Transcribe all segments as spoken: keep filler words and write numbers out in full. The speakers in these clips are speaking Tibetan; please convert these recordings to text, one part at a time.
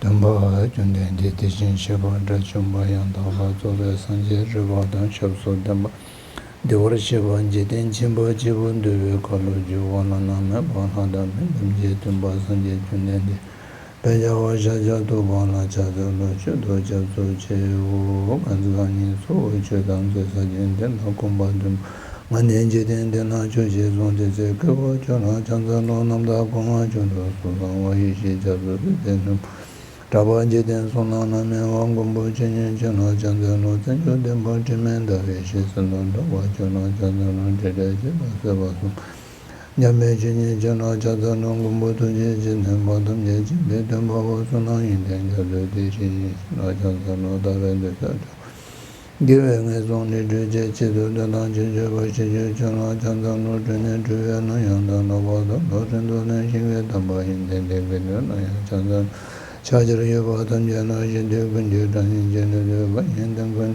སྟོན་པ་བཅོམ་ལྡན་འདས་དེ་བཞིན་གཤེགས་པ་དགྲ་བཅོམ་པ་ཡང་དག་པར་རྫོགས་པའི་སངས་རྒྱས་རིག་པ་དང་ཞབས་སུ་ལྡན་པ། བདེ་བར་གཤེགས་པ་འཇིག་རྟེན་ཁྱིམ་པ་སྐྱེས་བུ་འདུལ་བའི་ཁ་ལོ་སྒྱུར་བ་བླ་ན་མེད་པ་ལྷ་དང་མི་ཐམས་ཅད་སྟོན་པ་སངས་རྒྱས་བཅོམ་ལྡན་འདས་དཔལ་རྒྱལ་བ་ཤཱཀྱ་ཐུབ་པ་ལ་ཕྱག་འཚལ་ལོ། མཆོད་དོ་སྐྱབས་སུ་མཆིའོ། གང་ཚེ་རིང་ཉིད་འཚོ་བའི་ཆོས་ཐམས་ཅད་ཟབ་ཅིང་དེ་ལ་གོམས་པ་ལྡན་པ། ང་ནི་འཇིག་རྟེན་འདི་ན་ཆོས་ཞིག་གསུངས་ཏེ་ཚེ་སྐྱོ་བོ་ཁྱོད་ལ་ཕྱག་འཚལ་ལོ། རྣམ་དག་གོང་མ་མཆོག་ཏུ་གསོལ། གསང་བ་ཡེ་ཤེས་ཆབ་སྲིད་པའི་ཚེ་སྣོད། གྲགས་པ་འཇིག་རྟེན་གསུམ་ན་ན་མེད་པ། མགོན་པོ་ཆོས་ཉིད་ཁྱོད་ལ་ཕྱག་འཚལ་ལོ། བརྩོན་འགྲུས་ལྡན་པ་དྲི་མེད་ཟླ་བའི་ཞལ་གསེར་ལ་སྒྲོགས་པ་ཁྱོད་ལ་ཕྱག་འཚལ་ལོ། འདྲེན་བྱེད་བྱེ་བ་བསད་པ་གསུམ། འཇམ་དཔལ་ཆོས་ཉིད་ཁྱོད་ལ་ཕྱག་འཚལ་ལོ། མགོན་པོ་ཐུགས་རྗེའི་སྤྱན་ལྡན་པ་ཐམས་ཅད་མཁྱེན་པའི་སྟོན་པ་པོ་བསོད་ནམས་ཡོན་ཏན་རྒྱ་མཚོའི་དེ་བཞིན་ཉིད་ཁྱོད་ལ་ཕྱག་འཚལ་ལོ། ལྟ་བའི་འདོད་པ་དགེ་བའི་ངན་སོང་ལས་སྒྲོལ་བྱེད། ཆེད་དུ་བསྟོད་དང་ཆེད་སྤྱོད་པ་ཞི་རྒྱས་ཁྱོད་ལ་ཕྱག་འཚལ་ལོ། སྒྲོན་ནས་སྒྲོལ་བའི་གླུ་དབྱངས་དང་ཀློག་པ་དང་ལོ་རེ་འདོར་ནས་ཤིང་གི་དམ་པ་ཡོན་ཏན་ལྡན་དགེ་འདུན་ལ་ཡང་ཕྱག་འཚལ་ལོ། ཕྱག་བྱར་ཡོད་པ་ཐམས་ཅད་ལ་ཞི་བདེའི་ཀུན་གྱིས་བཀྲ་ཤིས་རྒྱན་དྲུག་ཏུ་གོས་ཆེན་ཀུན་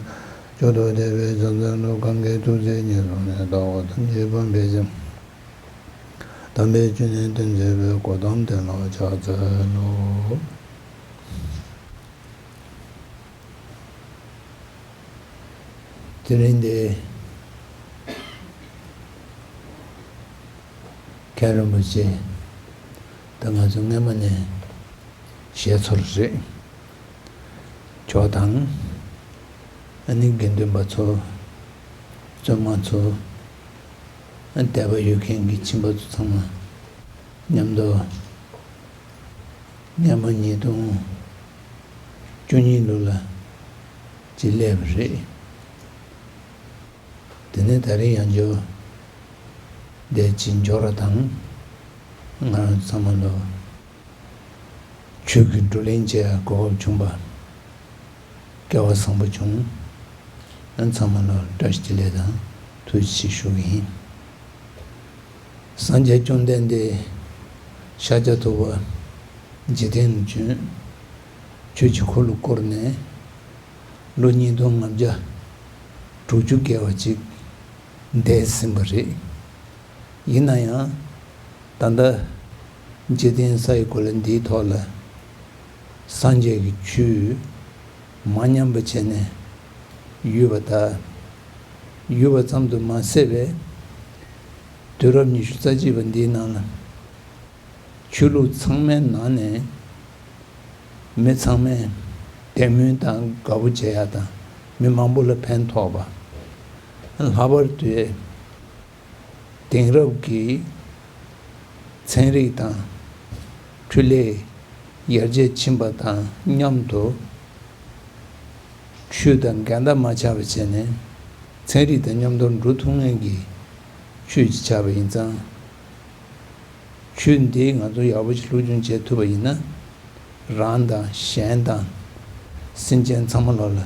མཆོག་ཏུ་བརྟན་པས་ཕྱག་འཚལ་ལོ། གང་གི་ཐུགས་བརྩེ་ཉེར་བཟུང་ནས། ལྟ་བ་ཐམས་ཅད་ཕམ་པའི་ཕྱིར། དམ་པའི་ཆོས་ནི་སྟོན་མཛད་པའི། གོའུ་ཏམ་དེ་ལ་ཕྱག་འཚལ་ལོ། དེ་རིང་འདི་མཁན་རིན་པོ་ཆེ་ད་ང་ཚོ་སྔས་མ་ནས་ཞལ་ཚོར་རེད། ཇོ་དང་། ཨ་ནི་དགེ་འདུན་པ་ཚོ། བཙུན་མ་ཚོ། ཨ་ནི་དད་པ་ཡོད་མཁན་གྱི་ཁྱིམ་པ་ཚོ་ཚང་མ་མཉམ་དུ་སྔས་མ་ཉིས་སྟོང་བཅུ་གཉིས་ལོ་ལ་ཅིག་སླེབས་པ་རེད། དེ་ནས་ད་རེས་ཡང་བསྐྱར་འདིར་ཅིག་འབྱོར་བ་དང་། ང་རང་ཚང་མ་ལོ། ཆོས་ཀྱི་བགྲོ་གླེང་བྱེད་ཡ་གོ་སྐབས་བྱུང་བ། སྐལ་བ་བཟང་པོ་བྱུང་། ཨ་ཚང་མ་ལ་བཀྲ་ཤིས་བདེ་ལེགས་དང་ཐུགས་རྗེ་ཆེ་ཞུ་གི་ཡིན། སངས་རྒྱས་བཅོམ་ལྡན་འདས་ཤཱཀྱ་ཐུབ་པ་འཇིག་རྟེན་དུ་བྱོན། ཆོས་ཀྱི་འཁོར་ལོ་བསྐོར་ནས་ལོ་ཉིས་སྟོང་ལྔ་བརྒྱ་དྲུག་ཅུ་བརྒལ་བ་ཅིག་འདས་ཟིན་པ་རེད། ཡིན་ན་ཡང་། ད་ལྟ་འཇིག་རྟེན་ས་ཡི་གོ་ལ་འདིའི་ཐོག་ལ་སངས་རྒྱས་ཀྱི་ཆོས་མ་ཉམས་པ་བྱས་ནས་ཡོད་པ་དང་། ཡོད་པ་ཙམ་དུ་མ་ཟད་པའི་དུས་རབས་ཉི་ཤུ་རྩ་གཅིག་པ་འདིའི་ནང་ལ་ཆོས་ལུགས་ཚང་མའི་ནང་ནས་མི་ཚང་མས་དད་མོས་དང་དགའ་པོ་བྱེད་ཡ་དང་། མི་མང་པོ་ལ་ཕན་ཐོགས་པ། ལྷག་པར་དུ་དེང་རབས་ཀྱི་ཚན་རིག་དང་འཕྲུལ་ལས་ཡར་རྒྱས་ཕྱིན་པ་དང་མཉམ་དུ། ཆོས་དང་འགལ་ཟླ་མ་ཆགས་པ་བྱས་ནས་ཚན་རིག་དང་མཉམ་དུ་འགྲོ་ཐུབ་མཁན་གྱི་ཆོས་ཅིག་ཆགས་པ་ཡིན་ཙང་། ཆོས་འདི་ང་ཚོ་ཡག་པོ་ཞིག་སློབ་སྦྱོང་བྱེད་ཐུབ་པ་ཡིན་ན། རང་དང་གཞན་དང་སེམས་ཅན་ཚང་མ་ལོག་ལ་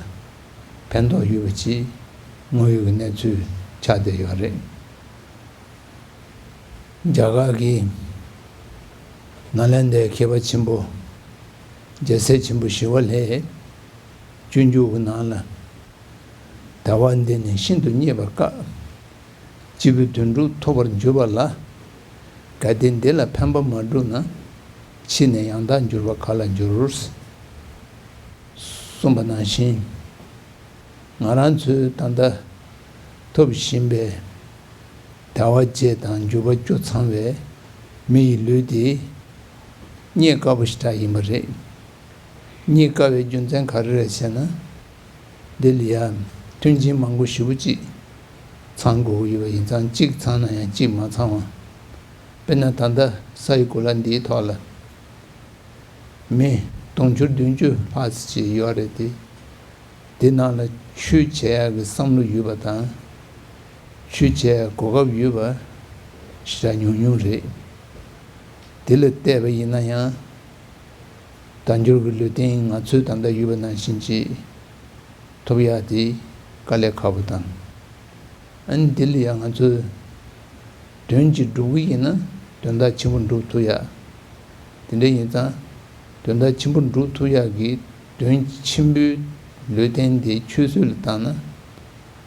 ཕན་ཐོགས་ཡོད་པ་ཅིག་དངོས་ཡོད་ཀྱི་གནས་ཚུལ་ཆགས་བསྡད་ཡོད་རེད། རྒྱ་གར་གྱི་ནཱ་ལེནྡྲའི་མཁས་པ་ཆེན་པོ་རྒྱལ་སྲས་ཆེན་པོ་ཞི་བ་ལྷས། སྤྱོད་འཇུག་གི་ནང་ལ། དལ་བ་འདི་ནི་ཤིན་ཏུ་རྙེད་པར་དཀའ། སྐྱེས་བུ་དོན་གྲུབ་ཐོབ་པར་འགྱུར་བ་ལ། གལ་ཏེ་འདི་ལ་ཕན་པ་མ་བསྒྲུབས་ན། ཕྱིས་ནས་ཡང་དག་འགྱུར་བ་ག་ལ་འགྱུར། གསུངས་པ་ནང་བཞིན། ང་རང་ཚོས་ད་ལྟ་ཐོབ་བཞིན་པའི་དལ་བ་བརྒྱད་དང་འགྱུར་བ་བཅུ་ཚང་བའི་མི་ཡི་ལུས་དེ་རྙེད་དཀའ་བ་ཞེ་དྲག་ཡིན་པ་རེད། རྙེད་དཀའ་བའི་རྒྱུ་མཚན་ག་རེ་རེད་ཟེར་ན། འདི་ལ་ཡང་མཐུན་རྐྱེན་མང་པོ་ཞེ་པོ་ཅིག་ཚང་དགོས་ཀྱི་ཡོད་པ་ཡིན་ཙང་གཅིག་ཚང་ན་ཡང་གཅིག་མ་ཚང་བ། དཔེར་ན་ད་ལྟ་ས་ཡི་གོ་ལ་འདིའི་ཐོག་ལ། མི་དུང་ཕྱུར་བདུན་ཅུ་ལྷག་ཙམ་ཅིག་ཡོད་རེད་དེ། དེ་ནང་ལ་ཆོས་བྱེད་ཡག་གི་བསམ་བློ་ཡོད་པ་དང་། ཆོས་བྱེད་ཡག་གོ་སྐབས་ཡོད་པ་ཞེ་དྲག་ཉུང་ཉུང་རེད། དེ་ལ་བལྟས་པ་ཡིན་ན་ཡང་། དལ་འབྱོར་གྱི་ལུས་རྟེན་ང་ཚོས་ད་ལྟ་ཡོད་པ་ནང་བཞིན་ཅིག་ཐོབ་ཡག་དེ་དཀའ་ལས་ཁག་པོ་དང་། ཨ་ནི་འདི་ལ་ཡང་ང་ཚོས་དོན་གཅིག་སྒྲུབ་ཀྱི་ཡིན་ན་དོན་དག་ཆེན་པོ་སྒྲུབ་ཐུབ་ཡ། དེ་འདྲ་ཡིན་ཙང་དོན་དག་ཆེན་པོ་སྒྲུབ་ཐུབ་ཡ་གི་དོན་ཆེན་པོའི་ལུས་རྟེན་དེ་ཆུད་ཟོས་ལ་བཏང་ན་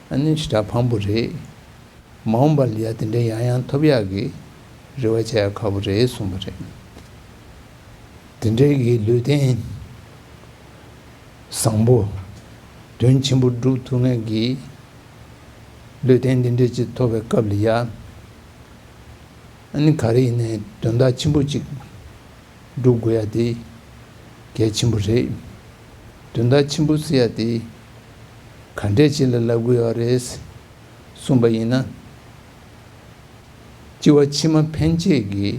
ཨ་ནི་ཞེ་དྲག་ཕངས་པོ་རེད། མ་འོངས་པ་ལ་ཡ་དེ་འདྲ་ཡང་ཡང་ཐོབ་ཡག་གི་རེ་བ་བྱ་ཡ་ཁག་པོ་རེད་གསུངས་པ་རེད། དེ་འདྲའི་གི་ལུས་རྟེན་བཟང་པོ། དོན་ཆེན་པོ་སྒྲུབ་ཐུབ་མཁན་གྱི་ལུས་རྟེན་འདི་འདྲ་ཅིག་ཐོབ་པའི་སྐབས་ལ་ཡ། ཨ་ནི་ག་རེ་ཡིན་ནའི་དོན་དག་ཆེན་པོ་ཅིག་སྒྲུབ་དགོས་ཡ་དེ་གལ་ཆེན་པོ་རེད། དོན་དག་ཆེན་པོ་ཟེར་ཡ་དེ་ག་འདྲས་ཅིག་ལ་ལབ་དགོས་ཡོད་རེད་གསུངས་པ་ཡིན་ན། སྐྱེ་བ་ཕྱི་མ་ཕན་ཆད་ཀྱི་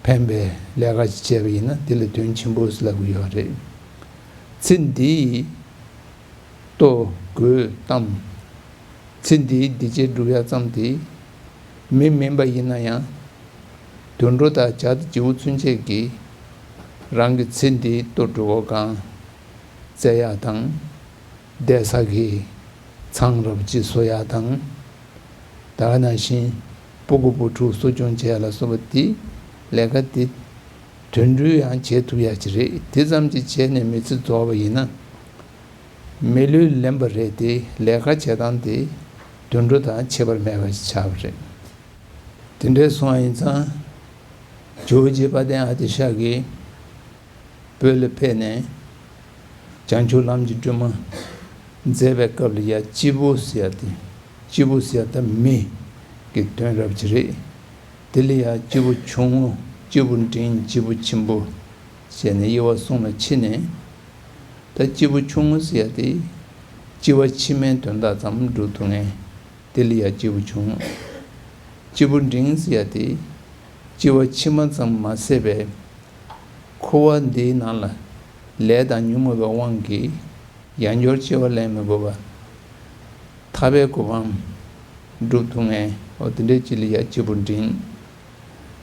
ཕན་པའི་ལས་ཀ་ཞིག་བྱས་པ་ཡིན་ན་དེ་ལ་དོན་ཆེན་པོ་ལབ་ཀྱི་ཡོད་རེད། ཚེ་འདིའི་ལྟོ་གོས་གཏམ། ཚེ་འདིའི་སྡིག་སྤྱད་སྒྲུབ་ཡག་ཙམ་དེ་མི་མིན་པ་ཡིན་ན་ཡང་དུད་འགྲོ་དང་བྱ་དང་བྱིའུ་ཚུན་ཆད་ཀྱིས་རང་གི་ཚེ་འདིའི་ལྟོ་གྲོད་ཁོག་གང་བཙལ་ཡག་དང་། བསྡད་ས་གི་ཚང་རབ་ཅིག་བཟོ་ཡག་དང་། ད་ག་ནང་བཞིན་སྤུ་གུ་བུ་ཕྲུག་གསོ་སྐྱོང་བྱེད་ཡག་ལ་སོགས་པ་དེ་ལས་ཀ་དེ་དུད་འགྲོས་ཡང་བྱེད་ཐུབ་ཡག་ཅིག་རེད། དེ་ཙམ་ཅིག་བྱས་ནས་མི་ཚེ་རྫོགས་པ་ཡིན་ན། མི་ལུས་ལེན་པ་རེད་དེ་ལས་ཀ་བྱེད་སྟངས་དེ་དུད་འགྲོ་དང་ཁྱད་པར་མེད་པ་ཞིག་ཆགས་པ་རེད། དེ་འདྲའི་སོང་བ་ཡིན་ཙང་ཇོ་བོ་རྗེ་དཔལ་ལྡན་ཨ་ཏི་ཤ་གིས། བོད་ལ་ཕེབས་ནས་བྱང་ཆུབ་ལམ་གྱི་སྒྲོན་མ་མཛད་པའི་སྐབས་ལ་ཡ་སྐྱེས་བུ་ཟེར་ཡ་དེ། སྐྱེས་བུ་ཟེར་ཡ་ད་མི་གི་དོན་རབ་ཅིག་རེད། དེ་ལ་ཡ་སྐྱེས་བུ་ཆུང་ངུ། སྐྱེས་བུ་འབྲིང་། སྐྱེས་བུ་ཆེན་པོ་ཞེས་ནས་དབྱེ་བ་གསུམ་ལ་ཕྱེ་ནས། ད་སྐྱེས་བུ་ཆུང་ངུ་ཟེར་ཡ་དེ་སྐྱེ་བ་ཕྱི་མའི་དོན་དག་ཙམ་སྒྲུབ་ཐུབ་མཁན། དེ་ལ་ཡ་སྐྱེས་བུ་ཆུང་ངུ། སྐྱེས་བུ་འབྲིང་ཟེར་ཡ་དེ་སྐྱེ་བ་ཕྱི་མ་ཙམ་མ་ཟད་པའི་འཁོར་བ་འདིའི་ནང་ལ་ལས་དང་ཉོན་མོངས་པའི་དབང་གིས་ཡང་བསྐྱར་སྐྱེ་བ་ལེན་མི་དགོས་པ། ཐར་པའི་གོ་འཕང་སྒྲུབ་ཐུབ་མཁན། འོ་དེ་འདྲའི་ཅིག་ལ་ཡ་སྐྱེས་བུ་འབྲིང་།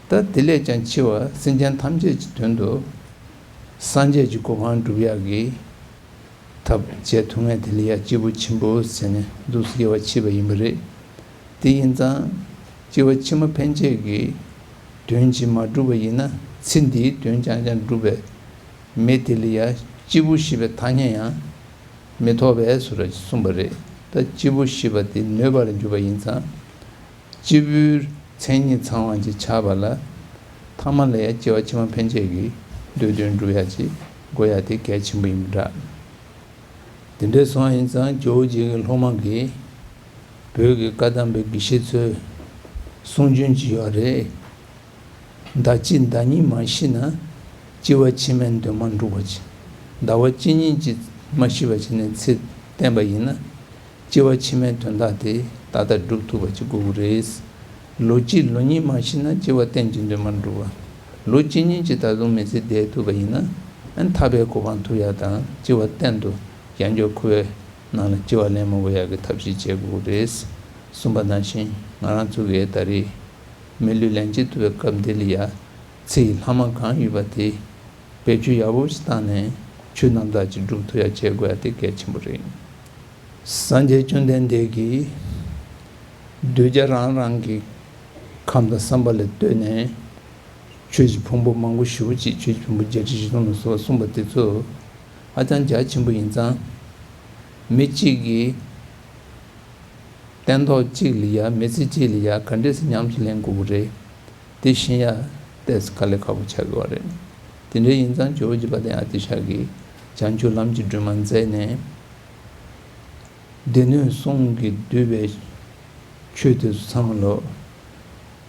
ད་དེ་ལས་ཀྱང་ཆེ་བ་སེམས་ཅན་ཐམས་ཅད་ཀྱི་དོན་དུ་སངས་རྒྱས་ཀྱི་གོ་འཕང་སྒྲུབ་ཡག་གི་ཐབས་བྱེད་ཐུབ་མཁན་དེ་ལ་ཡ་སྐྱེས་བུ་ཆེན་པོ་ཟེར་ནས་འདུག་སེ་དབྱེ་བ་ཕྱེས་པ་ཡིན་པ་རེད། དེ་ཡིན་ཙང་སྐྱེ་བ་ཕྱི་མ་ཕན་ཆད་ཀྱི་དོན་ཅིག་མ་བསྒྲུབས་པ་ཡིན་ན་ཚེ་འདིའི་དོན་རྐྱང་རྐྱང་བསྒྲུབས་པའི་མི་དེ་ལ་ཡ་སྐྱེས་བུ་ཞེས་པའི་ཐ་སྙད་ཡང་མི་ཐོབ་པས་ཟེར་གསུངས་པ་རེད། ད་སྐྱེས་བུ་ཞེས་པ་དེ་ནོས་པ་ལ་འཇུག་པ་ཡིན་ཙང་། སྐྱེས་བུའི་མཚན་ཉིད་ཚང་བ་ཅིག་ཆགས་པ་ལ། ཐ་མ་ལ་ཡང་སྐྱེ་བ་ཕྱི་མ་ཕན་ཆད་ཀྱི་འདོད་དོན་སྒྲུབ་ཡ་ཅིག་དགོས་ཡ་དེ་གལ་ཆེན་པོ་ཡིན་པ་འདྲ། དེ་འདྲ་སོང་བ་ཡིན་ཙང་ཇོ་བོ་རྗེ་གི་སློབ་མ་གིས་བོད་ཀྱི་བཀའ་གདམས་པའི་དགེ་བཤེས་ཚོའི་གསུང་རྒྱུན་ཅིག་ཡོད་རེད། ཟླ་གཅིག་ཟླ་གཉིས་མ་ཤི་ན་སྐྱེ་བ་ཕྱི་མའི་དོན་མ་འགྲུབ་པ་ཅིག་ཟླ་བ་གཅིག་གཉིས་ཀྱིས་མ་ཤི་བ་བྱས་ནས་ཚེ་བརྟན་པ་ཡིན་ན། སྐྱེ་བ་ཕྱི་མའི་དོན་དག་དེ་ཏག་ཏག་སྒྲུབ་ཐུབ་པ་ཅིག་དགོས་ཀྱི་རེད། ལོ་གཅིག་ལོ་གཉིས་མ་ཤི་ན་སྐྱེ་བ་གཏན་གྱི་འདོད་མ་འགྲུབ་པ། ལོ་གཅིག་གཉིས་ཀྱིས་ད་དུང་མི་ཚེ་བསྡད་ཐུབ་པ་ཡིན་ན། ཨ་ནི་ཐར་པའི་གོ་འཕང་ཐོབ་ཡ་དང་སྐྱེ་བ་གཏན་དུ་ཡང་བསྐྱར་འཁོར་བའི་ནང་ལ་སྐྱེ་བ་ལེན་མ་དགོས་ཡ་གི་ཐབས་ཤེས་བྱེད་དགོས་ཀྱི་རེད། གསུངས་པ་ནང་བཞིན་ང་རང་ཚོ་གིས་ད་རེས་མི་ལུས་ལེན་བྱེད་ཐུབ་པའི་སྐབས་འདི་ལ་ཡ་ཚེ་ཡི་ལྷག་མ་གང་ཡོད་པ་དེ། བེད་སྤྱོད་ཡག་པོ་ཞིག་བཏང་ནས་ཆོས་རྣམ་དག་ཅིག་སྒྲུབ་ཐུབ་ཡ་བྱེད་དགོས་ཡ་དེ་གལ་ཆེན་པོ་རེད། སངས་རྒྱས་བཅོམ་ལྡན་འདས་ཀྱིས་གདུལ་བྱ་རང་རང་གི་ཁམས་དང་བསམ་པ་ལ་ལྟོས་ནས་ཆོས་ཀྱི་ཕུང་པོ་མང་པོ་ཞེ་པོ་ཅིག་ཆོས་ཀྱི་ཕུང་པོ་བརྒྱད་ཁྲི་བཞི་སྟོང་ལ་སོགས་པ་གསུངས་པ་དེ་ཚོ་ ཧ་ཅང་རྒྱ་ཆེན་པོ་ཡིན་ཙང་། མི་གཅིག་གིས་སྟན་ཐོག་གཅིག་ལ་ཡ་མི་ཚེ་གཅིག་ལ་ཡ་ག་འདྲས་སེ་ཉམས་སུ་ལེན་དགོས་ཀྱི་རེད། དེ་ཤེས་ཡ་ཏོག་ཙམ་དཀའ་ལས་ཁག་པོ་ཆགས་ཀྱི་ཡོད་རེད། དེ་འདྲ་ཡིན་ཙང་ཇོ་བོ་རྗེ་དཔལ་ལྡན་ཨ་ཏི་ཤ་གིས་བྱང་ཆུབ་ལམ་གྱི་སྒྲོན་མ་མཛད་ནས། སྡེ་སྣོད་གསུམ་གྱིས་བསྡུས་པའི་ཆོས་དེ་ཚོ་ཚང་མ་ལོ།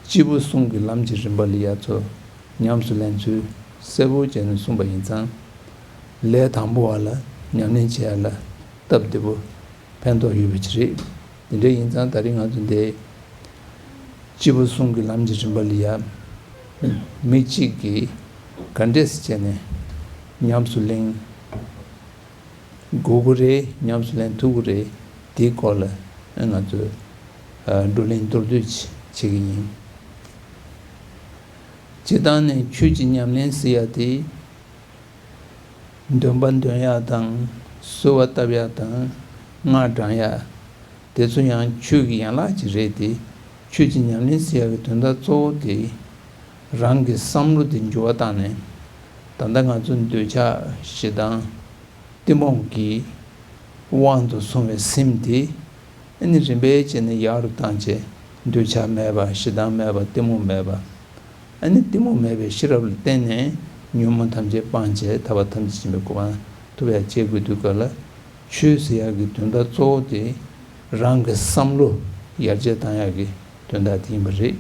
སྐྱེས་བུ་གསུམ་གྱི་ལམ་གྱི་རིམ་པ་ལ་ཡ་ཚོ་ཉམས་སུ་ལེན་ཚུལ་གསལ་པོ་བྱས་ནས་གསུངས་པ་ཡིན་ཙང་། ལས་དང་པོ་བ་ལ་ཉམས་ལེན་བྱེད་ཡ་ལ་སྟབས་བདེ་པོ་ཕན་ཐོགས་ཡོད་པ་ཅིག་རེད། དེ་འདྲ་ཡིན་ཙང་ད་རིང་ང་ཚོ་འདི་སྐྱེས་བུ་གསུམ་གྱི་ལམ་གྱི་རིམ་པ་ལ་ཡ་མི་གཅིག་གིས་ག་འདྲས་སེ་བྱས་ནས་ཉམས་སུ་ལེན་དགོས་ཀྱི་རེད། ཉམས་སུ་ལེན་ཐུབ་ཀྱི་རེད། དེའི་སྐོར་ལ་ང་ཚོས་བགྲོ་གླེང་མདོར་བསྡུས་བྱེད་ཀྱི་ཡིན། སྤྱིར་བཏང་ནས་ཆོས་ཀྱི་ཉམས་ལེན་ཟེར་ཡ་དེ། འདོན་པ་འདོན་ཡ་དང་། གསོལ་བ་བཏབ་ཡ་དང་། སྔགས་བགྲང་ཡ། དེ་ཚོ་ཡང་ཆོས་ཀྱི་ཡན་ལག་ཅིག་རེད་དེ། ཆོས་ཀྱི་ཉམས་ལེན་ཟེར་ཡ་གི་དོན་དག་གཙོ་བོ་དེ། རང་གི་བསམ་བློ་དེ་འགྱུར་བ་བཏང་ནས། ད་ལྟ་ང་ཚོ་འདོད་ཆགས་ཞེ་སྡང་། གཏི་མུག་གི་དབང་དུ་སོང་བའི་སེམས་དེ། ཨ་ནི་རིམ་པས་བྱས་ནས་ཡག་རུ་བཏང་བྱས། འདོད་ཆགས་མེད་པ། ཞེ་སྡང་མེད་པ། གཏི་མུག་མེད་པ། ཨ་ནི་གཏི་མུག་མེད་པའི་ཤེས་རབ་ལ་བརྟེན་ནས་ཉོན་མོངས་ཐམས་ཅད་སྤངས་བྱས་ཐར་པ་ཐམས་ཅད་མཁྱེན་པའི་གོ་འཕང་ཐོབ་ཡ་བྱེད་དགོས་དུས་སྐབས་ལ། ཆོས་ཟེར་ཡ་གི་དོན་དག་གཙོ་བོ་དེ་རང་གི་བསམ་བློ་ཡར་རྒྱས་བཏང་ཡ་གི་དོན་དག་དེ་ཡིན་པ་རེད།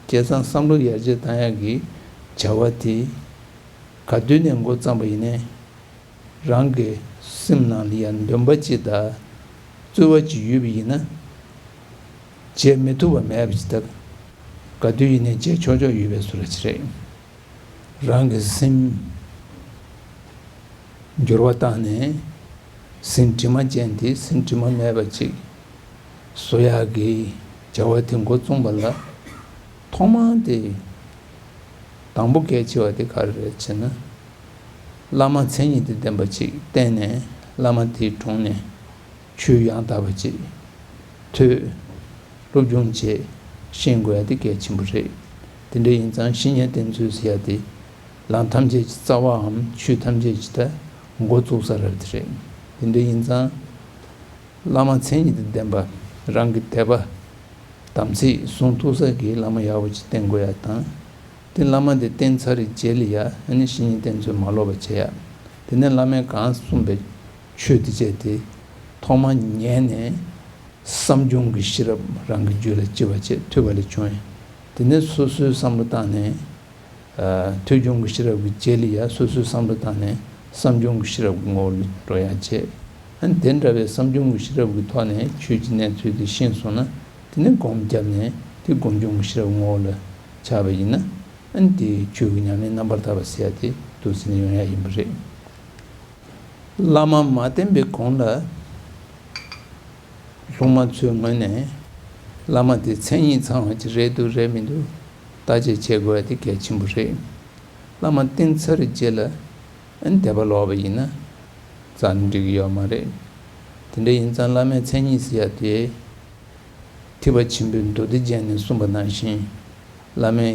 བྱས་ཙང་བསམ་བློ་ཡར་རྒྱས་བཏང་ཡ་གི་བྱ་བ་དེ་ག་དུས་ནས་འགོ་བརྩམས་པ་ཡིན་ནའི། རང་གི་སེམས་ནང་ལ་ཡང་འདུན་པ་ཅིག་དང་རྩོལ་བ་ཅིག་ཡོད་པ་ཡིན་ན། བྱེད་མི་ཐུབ་པ་མེད་པ་ཅིག་དང་། ག་དུས་ཡིན་ནའི་བྱེད་ཆོག་ཆོག་ཡོད་པའི་བཟོ་འདྲ་ཅིག་རེད། རང་གི་སེམས་འགྱུར་བ་བཏང་ནས། སེམས་དྲི་མ་ཅན་དེ་སེམས་དྲི་མ་མེད་པ་ཅིག་བཟོ་ཡག་གི་བྱ་བ་དེ་འགོ་བཙུགས་པ་ལ། ཐོག་མར་དེ་དང་པོ་གལ་ཆེ་བ་དེ་ག་རེ་རེད་ཅེ་ན། བླ་མ་མཚན་ཉིད་དང་ལྡན་པ་ཅིག་བསྟེན་ནས། བླ་མ་དེའི་དྲུང་ནས་ཆོས་ཡང་དག་པ་ཅིག་ཐོས། སློབ་སྦྱོང་བྱས། ཤེས་དགོས་ཡ་དེ་གལ་ཆེན་པོ་རེད། དེ་འདྲ་ཡིན་ཙང་བཤེས་གཉེན་བསྟེན་ཚུལ་ཟེར་ཡ་དེ། ལམ་ཐམས་ཅད་ཀྱི་རྩ་བའམ་ཆོས་ཐམས་ཅད་ཀྱི་ད་འགོ་བཙུགས་ས་རབ་དེ་རེད། དེ་འདྲ་ཡིན་ཙང་། བླ་མ་མཚན་ཉིད་དང་ལྡན་པ། རང་གི་དད་པ་དམ་ཚིག་སྲུང་ཐུབ་ས་གི་བླ་མ་ཡག་པོ་ཅིག་བསྟེན་དགོས་ཡ་དང་། དེ་བླ་མ་དེ་བསྟེན་ཚར་བའི་རྗེས་ལ་ཡ་ཨ་ནི་བཤེས་གཉེན་བསྟེན་ཚུལ་མ་ལོག་པ་བྱེད་ཡ། དེ་ནས་བླ་མས་གང་གསུངས་པའི་ཆོས་དེ་བྱས་ཏེ། ཐོག་མ་ཉན་ནས་བསམ་བྱུང་གི་ཤེས་རབ་རང་གི་རྒྱུད་ལ་སྐྱེ་བ་བྱས། ཐོས་པ་ལས་བྱུང་བའི། དེ་ནས་སོ་སོའི་བསམ་བློ་བཏང་ནས། ཐོས་བྱུང་གི་ཤེས་རབ་ཀྱི་རྗེས་ལ་ཡ་སོ་སོའི་བསམ་བློ་བཏང་ནས་བསམ་བྱུང་གི་ཤེས་རབ་ཀྱི་ངོ་བོ་ལ་འགྲོ་ཡ་བྱེད། ཨ་ནི་དེ་འདྲ་བའི་བསམ་བྱུང་གི་ཤེས་རབ་ཀྱི་ཐོག་ནས་ཆོས་ཀྱི་གནས་ཚུལ་དེ་ཤེས་སོང་ན། དེ་ནས་སྒོམ་བརྒྱབ་ནས་དེ་སྒོམ་བྱུང་གི་ཤེས་རབ་ངོ་བོ་ལ་ཆགས་པ་ཡིན་ན། ཨ་ནི་དེ་ཆོས་ཀྱི་ཉམས་ལེན་རྣམ་པར་དག་པ་ཟེར་ཡ་དེ་འདུག་སེ་ནས་ཡོང་ཡ་ཡིན་པ་རེད། བླ་མ་མ་བསྟེན་པའི་གོང་ལ། སློབ་མ་ཚོའི་ངོས་ནས་བླ་མ་དེ་མཚན་ཉིད་ཚང་བ་ཅིག་རེད་འདུག་རེད་མི་འདུག་བརྟག་དཔྱད་བྱེད་དགོས་ཡ་དེ་གལ་ཆེན་པོ་རེད། བླ་མ་བསྟེན་ཚར་རྗེས་ལ་ཨ་ནི་དད་པ་ལོག་པ་ཡིན་ན་རྩ་ནས་འགྲིག་གི་ཡོད་མ་རེད། དེ་འདྲ་ཡིན་ཙང་བླ་མའི་མཚན་ཉིད་ཟེར་ཡ་དེ། ཐེག་པ་ཆེན་པོའི་མདོ་སྡེ་རྒྱན་ནས་གསུངས་པ་ནང་བཞིན། བླ་མའི་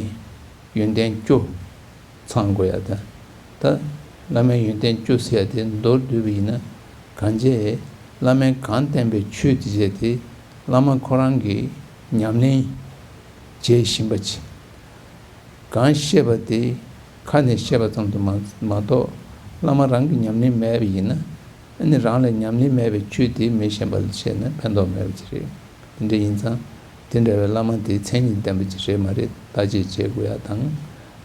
ཡོན་ཏན་བཅུ་ཚང་དགོས་ཡ་དང་། ད་བླ་མའི་ཡོན་ཏན་བཅུ་ཟེར་ཡ་དེ་མདོར་བསྡུས་པ་ཡིན་ན། གང་བྱས་བླ་མས་གང་བསྟན་པའི་ཆོས་དེ་བྱས་ཏེ། བླ་མ་ཁོ་རང་གིས་ཉམས་ལེན་བྱེད་བཞིན་པ་ཅིག་གང་བཤད་པ་དེ་ཁ་ནས་བཤད་པ་ཙམ་དུ་མ་མ་གཏོགས། བླ་མ་རང་གི་ཉམས་ལེན་མེད་པ་ཡིན་ན། ཨ་ནི་རང་ལ་ཉམས་ལེན་མེད་པའི་ཆོས་དེ་མི་གཞན་པ་ལ་བཤད་ན་ཕན་ཐོགས་མེད་པ་ཅིག་རེད། དེ་འདྲ་ཡིན་ཙང་། དེ་འདྲ་བའི་བླ་མ་དེ་མཚན་ཉིད་ལྡན་པ་ཅིག་རེད་མ་རེད་བརྟག་དཔྱད་བྱེད་དགོས་ཡ་དང་།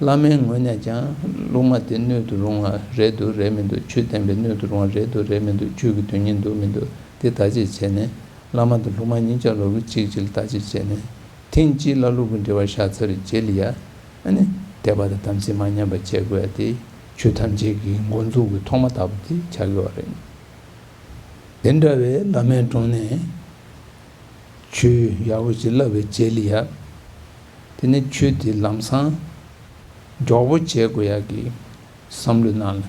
བླ་མའི་ངོས་ནས་ཀྱང་སློབ་མ་དེ་སྣོད་དུ་རུང་བ་རེད་འདུག་རེད་མི་འདུག་ཆོས་བསྟན་པའི་སྣོད་དུ་རུང་བ་རེད་འདུག་རེད་མི་འདུག་ཆོས་ཀྱི་དོན་གཉེར་འདུག་མི་འདུག་དེ་བརྟག་དཔྱད་བྱས་ནས། བླ་མ་དང་སློབ་མ་གཉིས་ཀྱང་ལོ་གི་གཅིག་གཅིག་ལ་བརྟག་དཔྱད་བྱས་ནས། ཐེངས་གཅིག་བླ་སློབ་ཀྱི་འབྲེལ་བ་བཞག་ཚར་རྗེས་ལ་ཡ། ཨ་ནི་དད་པ་དང་དམ་ཚིག་མ་ཉམས་པ་བྱེད་དགོས་ཡ་དེ་ཆོས་ཐམས་ཅད་ཀྱི་འགོ་འཛུགས་ཀྱི་ཐོག་མ་ལྟ་བུ་དེ་ཆགས་ཀྱི་ཡོད་རེད། དེ་འདྲ་བའི་བླ་མའི་དྲུང་ནས་ཆོས་ཡག་པོ་ཞིག་བསླབས་པའི་རྗེས་ལ་ཡ། དེ་ནས་ཆོས་དེ་ལམ་སང་མགྱོགས་པོ་བྱེད་དགོས་ཡ་གི་བསམ་བློའི་ནང་ལ་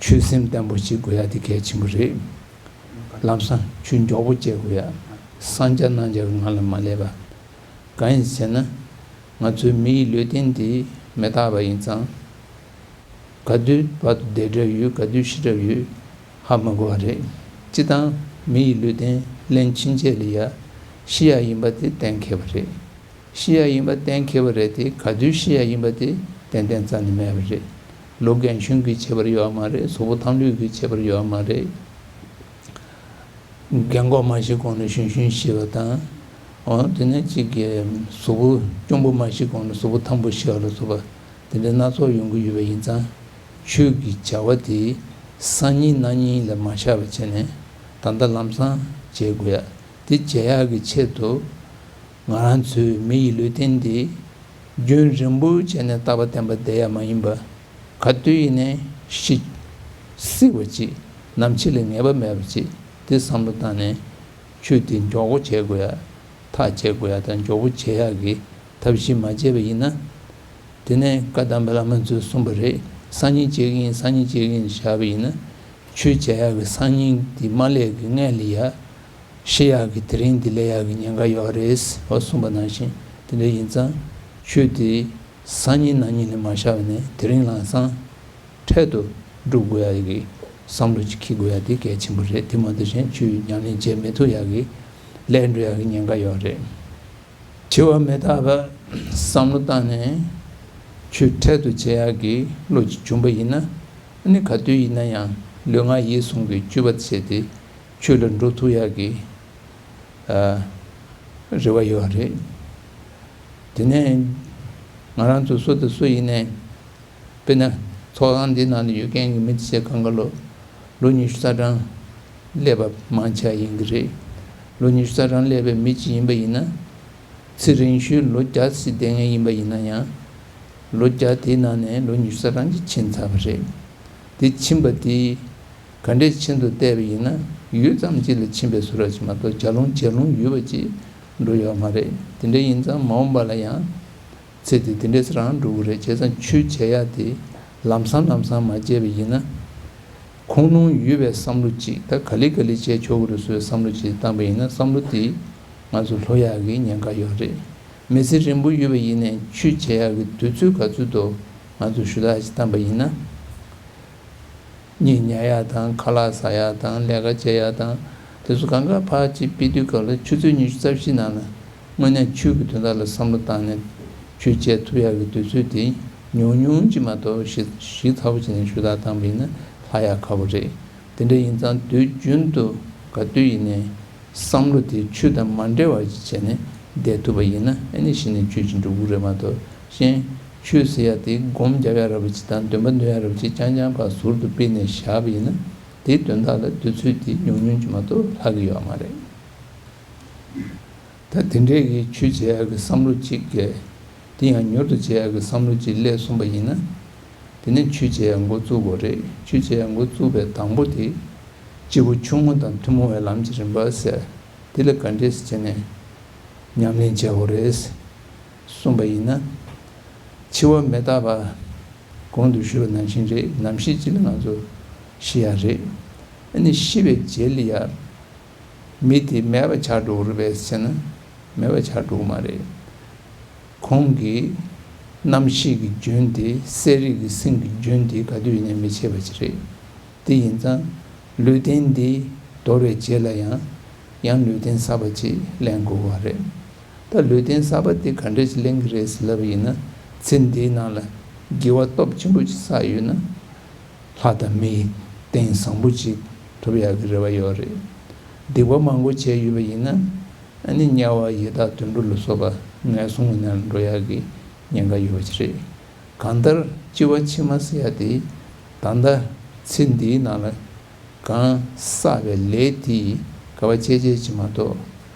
ཆོས་སེམས་བརྟན་པོ་ཞིག་དགོས་ཡ་དེ་གལ་ཆེན་པོ་རེད། ལམ་སང་ཆོས་མགྱོགས་པོ་བྱེད་དགོས་ཡ། བསམ་བྱ་རྣམ་བྱ་གི་ངང་ལ་མ་སླེབས་པ། གང་ཡིན་ཟེར་ན། ང་ཚོའི་མི་ཡི་ལུས་རྟེན་འདི་མི་རྟག་པ་ཡིན་ཙང་། ག་དུས་བར་དུ་བསྡད་གྲབས་ཡོད། ག་དུས་ཤི་གྲབས་ཡོད་ཧ་མ་གོ་བ་རེད། སྤྱིར་བཏང་མི་ཡི་ལུས་རྟེན་ལེན་ཕྱིན་ཆད་ལ་ཡ་ཤི་ཡ་ཡིན་པ་དེ་གཏན་འཁེལ་བ་རེད། ཤི་ཡ་ཡིན་པ་གཏན་འཁེལ་བ་རེད་དེ། ག་དུས་ཤི་ཡ་ཡིན་པ་དེ་ཏན་ཏན་རྩ་ནས་མེད་པ་རེད། ལོ་རྒན་གཞོན་གྱི་ཁྱད་པར་ཡོད་མ་རེད། གཟུགས་པོ་ཐང་ལྷོད་ཀྱི་ཁྱད་པར་ཡོད་མ་རེད། རྒན་གོག་མ་ཤི་གོང་ནས་གཞོན་གཞོན་ཤི་བ་དང་། འོ་དེ་ནས་གཅིག་གི་གཟུགས་པོ་སྐྱོ་པོ་མ་ཤི་གོང་ནས་གཟུགས་པོ་ཐང་པོ་ཤི་བ་ལ་སོགས་པ་དེ་འདྲ་སྣ་ཚོགས་ཡོང་གི་ཡོད་པ་ཡིན་ཙང་། ཆོས་ཀྱི་བྱ་བ་དེ་སང་ཉིན་གནངས་ཉིན་ལ་མ་བཞག་པ་བྱས་ནས་ད་ལྟ་ལམ་སང་བྱེད་དགོས་ཡ། དེ་བྱེད་ཡག་གི་ཆེད་དུ། ང་རང་ཚོའི་མི་ཡི་ལུས་རྟེན་འདི་རྒྱུན་རིང་པོ་བྱས་ནས་རྟག་པ་བརྟན་པ་བསྡད་ཡ་མ་ཡིན་པ། ག་དུས་ཡིན་ནའི་ཤི་སྲིད་པ་ཅིག་ནམ་འཆི་ལ་ངེས་པ་མེད་པ་ཅིག་དེ་བསམ་བློ་བཏང་ནས་ཆོས་འདི་མགྱོགས་པོ་བྱེད་དགོས་ཡ། ཐག་བཅད་དགོས་ཡ་དང་མགྱོགས་པོ་བྱེད་ཡག་གི་ཐབས་ཤེས་མ་བྱས་པ་ཡིན་ན། དེ་ནས་བཀའ་གདམས་པའི་བླ་མ་ཚོས་གསུངས་པ་རེད། སང་ཉིན་བྱེད་ཀྱི་ཡིན། སང་ཉིན་བྱེད་ཀྱི་ཡིན་བཞག་པ་ཡིན་ན། ཆོས་བྱེད་ཡག་གི་སང་ཉིན་དེ་མ་སླེབས་ཀྱི་སྔོན་ལ་ཡ། ཤི་ཡག་གི་དེ་རིང་འདི་སླེབས་ཡག་གི་ཉེན་ཁ་ཡོད་རེད། འོ་གསུངས་པ་ནང་བཞིན་དེ་འདྲ་ཡིན་ཙང་། ཆོས་དེ་སང་ཉིན་གནངས་ཉིན་ལ་མ་བཞག་པ་ནས་དེ་རིང་ལམ་སང་འཕྲལ་དུ་སྒྲུབ་དགོས་ཡག་གི་བསམ་བློ་ཅིག་འཁྱེར་དགོས་ཡག་དེ་གལ་ཆེན་པོ་རེད། དེ་མ་གཏོགས་གཞན་ཆོས་ཉམས་ལེན་བྱེད་མི་ཐུབ་ཡག་གི་ལས་འགྲོ་ཡག་གི་ཉེན་ཁ་ཡོད་རེད། འཆི་བ་མི་རྟག་པ་བསམ་བློ་བཏང་ནས་ཆོས་འཕྲལ་དུ་བྱེད་ཡག་གི་བློ་ཅིག་བྱུང་པ་ཡིན་ན། ཨ་ནི་ག་དུས་ཡིན་ན་ཡང་ལུས་ངག་ཡིད་གསུམ་གྱི་སྤྱོད་པ་བྱས་ཏེ་ཆོས་ལ་འགྲོ་ཐུབ་ཡག་གི་ཨ་རེ་བ་ཡོད་རེད། དེ་ནས་ང་རང་ཚོ་སུ་དང་སུ་ཡིན་ནའི། དཔེར་ན་ཚོགས་ཁང་འདི་ནང་དུ་ཡོད་མཁན་གྱི་མི་དེ་ཚོ་གང་ག་ལོ་ལོ་ཉི་ཤུ་རྩ་གྲངས་སླེབས་པ་མང་ཆེ་ཡིན་གྱི་རེད། ལོ་ཉི་ཤུ་རྩ་གྲངས་སླེབས་པའི་མི་གཅིག་ཡིན་པ་ཡིན་ན། ཚེ་རིང་ཤོས་ལོ་བརྒྱ་ཙམ་བསྡད་མཁན་ཡིན་པ་ཡིན་ན་ཡང་། ལོ་བརྒྱ་དེའི་ནང་ནས་ལོ་ཉི་ཤུ་རྩ་གྲངས་ཅིག་ཕྱིན་ཚར་བ་རེད། དེ་ཕྱིན་པ་དེ་ག་འདྲས་ཕྱིན་དུ་བལྟས་པ་ཡིན་ན། ཡུད་ཙམ་ཅིག་ལ་ཕྱིན་པའི་བཟོ་འདྲ་ཅིག་མ་གཏོགས་ལྗགས་ལུང་ལྗགས་ལུང་ཡོད་པ་ཅིག་འགྲོ་ཡོད་མ་རེད། དེ་འདྲ་ཡིན་ཙང་མ་འོངས་པ་ལ་ཡང་། ཚེ་འདི་དེ་འདྲས་རང་འགྲོ་གི་རེད། བྱས་ཙང་ཆོས་བྱེད་ཡ་དེ་ལམ་སང་ལམ་སང་མ་བྱས་པ་ཡིན་ན། ཁུངས་ལུང་ཡོད་པའི་བསམ་བློ་གཅིག་ད་ག་ལེ་ག་ལེ་བྱས་ཆོག་གི་རེད་ཟེར་བའི་བསམ་བློ་གཅིག་བཏང་པ་ཡིན་ན། བསམ་བློ་དེ་ང་ཚོ་ལྷོད་ཡག་གི་ཉེན་ཁ་ཡོད་རེད། མི་ཚེ་རིང་པོ་ཡོད་པ་ཡིན་ནའི་ཆོས་བྱེད་ཡག་གི་དུས་ཚོད་ག་ཚོད་དུ་ང་ཚོ་ཞུ་དག་ཅིག་བཏང་པ་ཡིན་ན། གཉིད་ཉལ་ཡག་དང་། ཁ་ལག་ཟ་ཡག་དང་། ལས་ཀ་བྱེད་ཡག་དང་། དེ་ཚོ་གང་ག་ཕར་ཅིག་ཕུད་དུས་སྐབས་ལ་ཆུ་ཚོད་ཉི་ཤུ་རྩ་བཞི་ནང་ལ་དངོས་གནས་ཆོས་ཀྱི་དོན་དག་ལ་བསམ་བློ་བཏང་ནས་ཆོས་བྱེད་ཐུབ་ཡག་གི་དུས་ཚོད་དེ་ཉུང་ཉུང་ཅིག་མ་གཏོགས་ཞིབ་ཞིབ་ཚགས་པོ་བྱས་ནས་ཞུ་དག་བཏང་པ་ཡིན་ན་ལྷག་ཡག་ཁག་པོ་རེད། དེ་འདྲ་ཡིན་ཙང་དུས་རྒྱུན་དུ་ག་དུས་ཡིན་ནའི་བསམ་བློ་དེ་ཆོས་དང་མ་འབྲེལ་བ་ཞིག་བྱས་ནས་བསྡད་ཐུབ་པ་ཡིན་ན། ཨ་ནི་གཞི་ནས་ཆོས་ཀྱི་འགྲོ་གི་རེད་མ་གཏོགས། གཞན་ཆོས་ཟེར་ཡ་དེ་སྒོམ་རྒྱབ་ཡ་ར་བ་ཅིག་དང་འདོན་པ་འདོན་ཡ་ར་བ་ཅིག་རྐྱང་རྐྱང་ཕར་ཟུར་དུ་སྤེལ་ནས་བཞག་པ་ཡིན་ན། དེའི་དོན་དག་ལ་དུས་ཚོད་དེ་ཉུང་ཉུང་ཅིག་མ་གཏོགས་ལྷག་གི་ཡོད་མ་རེད། ད་དེ་འདྲས་ཀྱི་ཆོས་བྱེད་ཡ་གི་བསམ་བློ་གཅིག་གིས། དེ་ཡང་མྱུར་དུ་བྱེད་ཡ་གི་བསམ་བློ་གཅིག་སླེབས་སོང་པ་ཡིན་ན། དེ་ནས་ཆོས་བྱེད་ཡ་འགོ་བཙུགས་དགོས་རེད། ཆོས་བྱེད་ཡ་འགོ་བཙུགས་པའི་དང་པོ་དེ། སྐྱེས་བུ་ཆུང་ངུ་དང་ཐུན་མོང་བའི་ལམ་གྱི་རིམ་པ་ཟེར། དེ་ལ་ག་འདྲས་བྱས་ནས་ཉམས་ལེན་བྱེད་དགོས་རེད་གསུངས་པ་ཡིན་ན། འཆི་བ་མི་རྟག་པ། གོང་དུ་ཞུས་པ་ནང་བཞིན་རེད། ནམ་ཞིག་ཅིག་ལ་ང་ཚོ་ཤི་ཡ་རེད། ཨ་ནི་ཤི་བའི་རྗེས་ལ་ཡ། མི་དེ་མེད་པ་ཆགས་འགྲོ་གི་རེད་པས་ཟེར་ན། མེད་པ་ཆགས་འགྲོ་གི་མ་རེད། ཁོང་གི་རྣམ་ཤེས་ཀྱི་རྒྱུན་དེ། གསལ་རིག་གི་སེམས་ཀྱི་རྒྱུན་དེ་ག་དུས་ཡིན་ནའི་མི་ཆད་པ་ཅིག་རེད། དེ་ཡིན་ཙང་ལུས་རྟེན་འདི་དོར་བའི་རྗེས་ལ་ཡང་ཡང་ལུས་རྟེན་གསར་པ་ཅིག་ལེན་དགོས་པ་རེད། ད་ལུས་རྟེན་གསར་པ་དེ་ག་འདྲ་ཞིག་ལེན་གྱི་རེད་ཟེར་ལབ་པ་ཡིན་ན། ཚེ་འདིའི་ནང་ལ་དགེ་བ་སྟོབས་ཆེན་པོ་ཅིག་བསགས་ཡོད་ན། ལྷ་དང་མིའི་རྟེན་བཟང་པོ་ཅིག་ཐོབ་ཡག་གི་རེ་བ་ཡོད་རེད། སྡིག་པ་མང་པོ་བྱས་ཡོད་པ་ཡིན་ན། ཨ་ནི་དམྱལ་བ་ཡི་དྭགས་དུད་འགྲོ་ལ་སོགས་པ་ངན་སོང་གི་ནང་ལ་འགྲོ་ཡག་གི་ཉེན་ཁ་ཡོད་པ་ཅིག་རེད། གང་ལྟར་སྐྱེ་བ་ཕྱི་མ་ཟེར་ཡ་དེ། ད་ལྟ་ཚེ་འདིའི་ནང་ལ་གང་བསགས་པའི་ལས་དེ་ག་བ་བྱས་བྱས་ཅིག་མ་གཏོགས།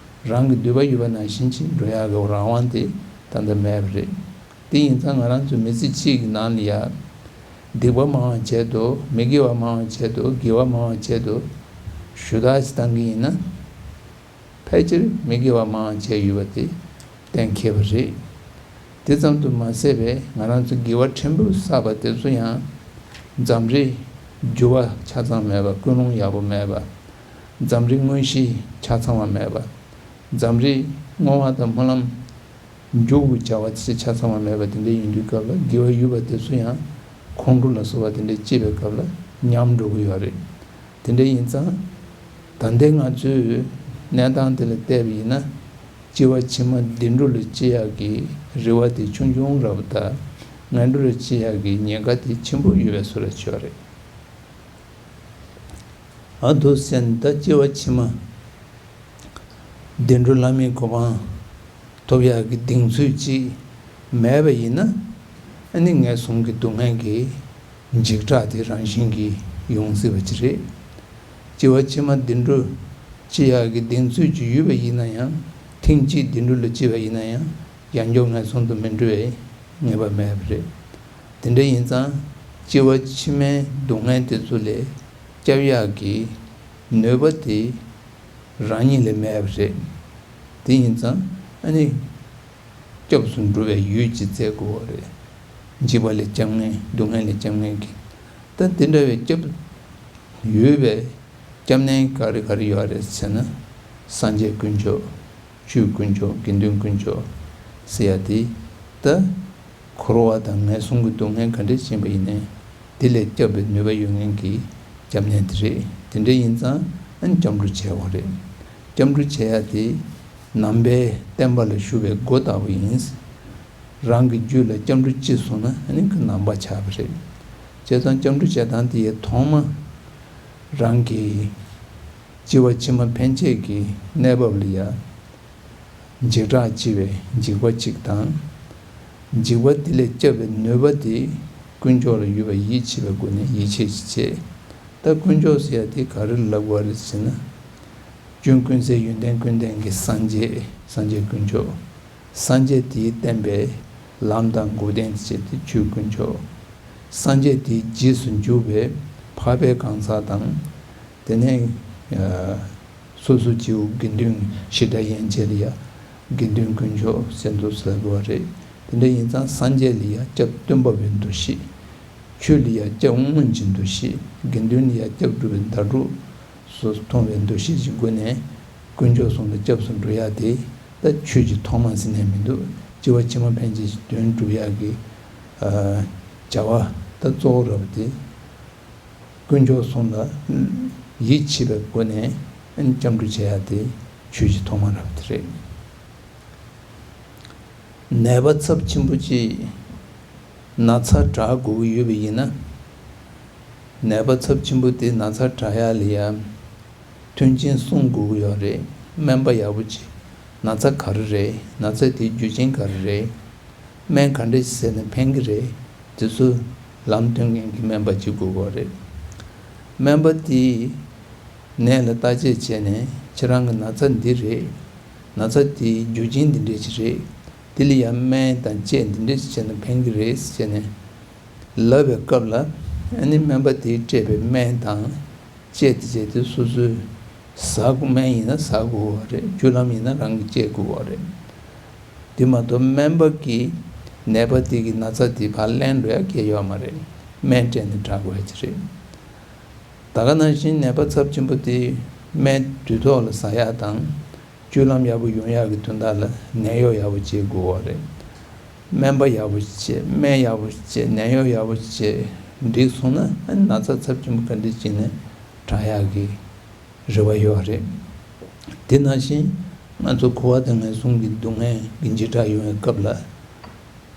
རང་གི་འདོད་པ་ཡོད་པ་ནང་བཞིན་ཅིག་འགྲོ་ཡག་གི་རང་དབང་དེ་ད་ལྟ་མེད་པ་རེད། དེ་ཡིན་ཙང་ང་རང་ཚོ་མི་ཚེ་གཅིག་གི་ནང་ལ་ཡ། སྡིག་པ་མང་བ་བྱས་དོ། མི་དགེ་བ་མང་བ་བྱས་དོ། དགེ་བ་མང་བ་བྱས་དོ། ཞུ་དག་ཅིག་བཏང་གི་ཡིན་ན། ཕལ་ཆེར་མི་དགེ་བ་མང་བ་བྱས་ཡོད་པ་དེ་གཏན་འཁེལ་བ་རེད། དེ་ཙམ་དུ་མ་ཟད་པའི་ང་རང་ཚོ་དགེ་བ་ཕྲན་བུ་བསགས་པ་དེ་ཚོ་ཡང་། འཛམ་རིག་འགྱུར་བ་ཆ་ཚང་མེད་པ། ཀུན་སློང་ཡག་པོ་མེད་པ། འཛམ་རིག་དངོས་གཞི་ཆ་ཚང་བ་མེད་པ། འཛམ་རིག་བསྔོ་བ་དང་སྨོན་ལམ། མཇུག་གི་བྱ་བ་ཆ་ཚང་བ་མེད་པ་དེ་འདྲ་ཡིན་དུས་སྐབས་ལ། དགེ་བ་ཡོད་པ་དེ་ཚོ་ཡང་ ཁོང་ཁྲོ་ལ་སོགས་པ་དེ་འདྲ་སྐྱེས་པའི་སྐབས་ལ་ཉམས་འགྲོ་གི་ཡོད་རེད། དེ་འདྲ་ཡིན་ཙང་། ད་ལྟའི་ང་ཚོའི་གནས་སྟངས་དེ་ལ་བལྟས་པ་ཡིན་ན། སྐྱེ་བ་ཕྱི་མ་བདེ་འགྲོ་ལ་སྐྱེ་ཡག་གི་རེ་བ་དེ་ཆུང་ཆུང་རེད་པ་དང་། ངན་འགྲོ་ལ་སྐྱེ་ཡག་གི་ཉེན་ཁ་དེ་ཆེན་པོ་ཡོད་པའི་བཟོ་འདྲ་ཅིག་ཡོད་རེད། ཨ་འདུག་སེ་ད་སྐྱེ་བ་ཕྱི་མ་བདེ་འགྲོ་ལྷ་མིའི་གོ་འཕང་ཐོབ་ཡག་གི་གདེང་ཚོད་ཅིག་མེད་པ་ཡིན་ན། ཨ་ནི་ངན་སོང་གི་སྡུག་བསྔལ་གྱི་འཇིགས་སྐྲག་དེ་རང་བཞིན་གྱིས་ཡོང་སྲིད་པ་ཅིག་རེད། སྐྱེ་བ་ཕྱི་མ་བདེ་འགྲོ་སྐྱེ་ཡག་གི་གདེང་ཚོད་ཅིག་ཡོད་པ་ཡིན་ན་ཡང་། ཐེངས་གཅིག་བདེ་འགྲོ་ལ་སྐྱེ་བ་ཡིན་ན་ཡང་། ཡང་བསྐྱར་ངན་སོང་དུ་མི་འགྲོ་བའི་ངེས་པ་མེད་པ་རེད། དེ་འདྲ་ཡིན་ཙང་། སྐྱེ་བ་ཕྱི་མའི་སྡུག་བསྔལ་དེ་ཚོ་ལས་སྐྱོབ་ཡག་གི་ནུས་པ་དེ་རང་ཉིད་ལ་མེད་པ་རེད། དེ་ཡིན་ཙང་། ཨ་ནི་སྐྱབས་སུ་འགྲོ་བའི་ཡུལ་ཅིག་བཙལ་དགོས་པ་རེད། འཇིགས་པ་ལས་སྐྱབས་མཁན། སྡུག་བསྔལ་ལས་སྐྱབས་མཁན་གྱི། ད་དེ་འདྲ་བའི་སྐྱབས་ཡོད་པའི་སྐྱབས་གནས་ག་རེ་ག་རེ་ཡོད་རེད་ཟེར་ན། སངས་རྒྱས་དཀོན་མཆོག་ཆོས་དཀོན་མཆོག་དགེ་འདུན་དཀོན་མཆོག་ཟེར་ཡ་དེ། ད་འཁོར་བ་དང་ངན་སོང་གི་སྡུག་བསྔལ་ག་འདྲས་ཕྱིན་པ་ཡིན་ནའི། དེ་ལས་སྐྱོབ་པའི་ནུས་པ་ཡོད་མཁན་གྱི་སྐྱབས་གནས་དེ་རེད། དེ་འདྲ་ཡིན་ཙང་། ཨ་ནི་སྐྱབས་འགྲོ་བྱེད་དགོས་རེད། སྐྱབས་འགྲོ་བྱེད་ཡ་དེ་ནང་པའི་བསྟན་པ་ལ་ཞུགས་པའི་སྒོ་ལྟ་བུ་ཡིན། རང་གི་རྒྱུད་ལ་སྐྱབས་འགྲོ་སྐྱེས་སོང་ན། ཨ་ནི་ཁོ་ནང་པ་ཆགས་པ་རེད། བྱས་ཙང་སྐྱབས་འགྲོ་བྱེད་སྟངས་དེ་ཡི་ཐོག་མ། རང་གི་སྐྱེ་བ་ཕྱི་མ་ཕན་ཆད་ཀྱི་གནས་བབ་ལ་ཡ། འཇིགས་སྐྲག་སྐྱེ་བའི་འཇིགས་པ་གཅིག་དང་། འཇིགས་པ་དེ་ལས་སྐྱོབ་པའི་ནུས་པ་དེ་དཀོན་མཆོག་ལ་ཡོད་པ་ཡིད་ཆེས་པའི་སྒོ་ནས་ཡིད་ཆེས་ཤིག་བྱེད། ད་དཀོན་མཆོག་ཟེར་ཡ་དེ་ག་རེ་ལབ་དགོས་རེད་ཟེར་ན། སྐྱོན་ཀུན་ཟད་ཡོན་ཏན་ཀུན་ལྡན་གྱི་སངས་རྒྱས། སངས་རྒྱས་དཀོན་མཆོག་སངས་རྒྱས་དེས་བསྟན་པའི་ལམ་དང་འགོག་བདེན་ཅེས་ཏེ་ཆོས་དཀོན་མཆོག་སངས་རྒྱས་དེའི་རྗེས་སུ་འཇུག་པའི་འཕགས་པའི་གང་ཟག་དང་། དེ་ནས་སོ་སོ་སྐྱེ་བོ་དགེ་འདུན་ཞི་དྲག་ཡན་ཆད་ལ་ཡ་དགེ་འདུན་དཀོན་མཆོག་ཟེར་དུ་ཟེར་བ་རེད། དེ་འདྲ་ཡིན་ཙང་སངས་རྒྱས་ལ་ཡ་སྐྱབས་སྟོན་པ་བའི་འདུ་ཤེས། ཆོས་ལ་ཡ་སྐྱབས་སྔོན་གྱི་འདུ་ཤེས། དགེ་འདུན་ལ་ཡ་སྐྱབས་སྒྲུབ་པའི་ཟླ་གྲོགས་སུ་མཐོང་བའི་འདུ་ཤེས་ཀྱི་སྒོ་ནས་དཀོན་མཆོག་གསུམ་ལ་སྐྱབས་སུ་འགྲོ་ཡ་དེ། ད་ཆོས་ཀྱི་ཐོག་མ་ཟེར་ནས་མི་འདུག་སྐྱེ་བ་ཕྱི་མ་ཕན་ཆད་ཀྱི་དོན་སྒྲུབ་ཡ་གི་བྱ་བ་ད་གཙོ་བོ་རབ་དེ། དཀོན་མཆོག་གསུམ་ལ་ཡིད་ཆེས་པའི་སྒོ་ནས་སྐྱབས་འགྲོ་བྱེད་ཡ་དེ་ཆོས་ཀྱི་ཐོག་མ་རབ་དེ་རེད། ནད་པ་ཚབས་ཆེན་པོ་ཅིག་ན་ཚ་དྲག་དགོས་ཀྱི་ཡོད་པ་ཡིན་ན། ནད་པ་ཚབས་ཆེན་པོ་དེ་ན་ཚ་དྲག་ཡ་ལ་ཡ། མཐུན་རྐྱེན་གསུམ་དགོས་ཀྱི་ཡོད་རེད། སྨན་པ་ཡག་པོ་ཅིག་ན་ཚ་ག་རེ་རེད། ན་ཚ་དེའི་རྒྱུ་རྐྱེན་ག་རེ་རེད། སྨན་ག་འདྲ་ཞིག་བཟས་ན་ཕན་གྱི་རེད། དེ་ཚོ་ལམ་སྟོན་མཁན་གྱི་སྨན་པ་ཅིག་དགོས་ཀྱི་ཡོད་རེད། སྨན་པ་དེས་ནད་ལ་བརྟག་དཔྱད་བྱས་ནས། ཁྱེད་རང་གི་ན་ཚ་འདི་རེད། ན་ཚ་དེའི་རྒྱུ་རྐྱེན་འདི་འདྲ་ཞིག་རེད། དེ་ལ་ཡང་སྨན་དང་དཔྱད་འདི་འདྲ་ཞིག་བྱས་ན་ཕན་གྱི་རེད་ཟེར་ནས་ལབ་པའི་སྐབས་ལ། ཨ་ནི་སྨན་པ་དེས་སྤྲད་པའི་སྨན་དང་དཔྱད་དེ་བྱས་ཏེ་སོ་སོས་ཟ་དགོས། སྨན་ཡིན་ན་ཟ་དགོས་པ་རེད། སྤྱོད་ལམ་ཡིན་ན་རང་གིས་དཔྱད་དགོས་པ་རེད། དེ་མ་གཏོགས་སྨན་པ་གིས་ནད་པ་དེ་གི་ན་ཚ་དེ་ཕར་ལེན་འགྲོ་ཡ་གང་ཡང་ཡོད་མ་རེད། སྨན་སྤྲད་ནས་དྲག་དགོས་ཡ་ཅིག་རེད། ད་ག་ནང་བཞིན་ནད་པ་ཚབས་ཆེན་པོ་དེ་སྨན་དུས་ཐོག་ལ་ཟ་ཡ་དང་། སྤྱོད་ལམ་ཡག་པོ་ཡོང་ཡག་གི་དོན་དག་ལ་ནད་གཡོག་ཡག་པོ་བྱེད་དགོས་པ་རེད། སྨན་པ་ཡག་པོ་བྱེད། སྨན་ཡག་པོ་བྱེད། ནད་གཡོག་ཡག་པོ་བྱེད། འགྲིག་སོང་ན། ཨ་ནི་ན་ཚ་ཚབས་ཆེན་པོ་ག་འདྲ་ཅིག་ནས་དྲག་ཡག་གི་རེ་བ་ཡོད་རེད། དེ་ནང་བཞིན་ང་ཚོ་འཁོར་བ་དང་ངན་སོང་གི་སྡུག་བསྔལ་གྱི་འཇིགས་སྐྲག་ཡོང་བའི་སྐབས་ལ།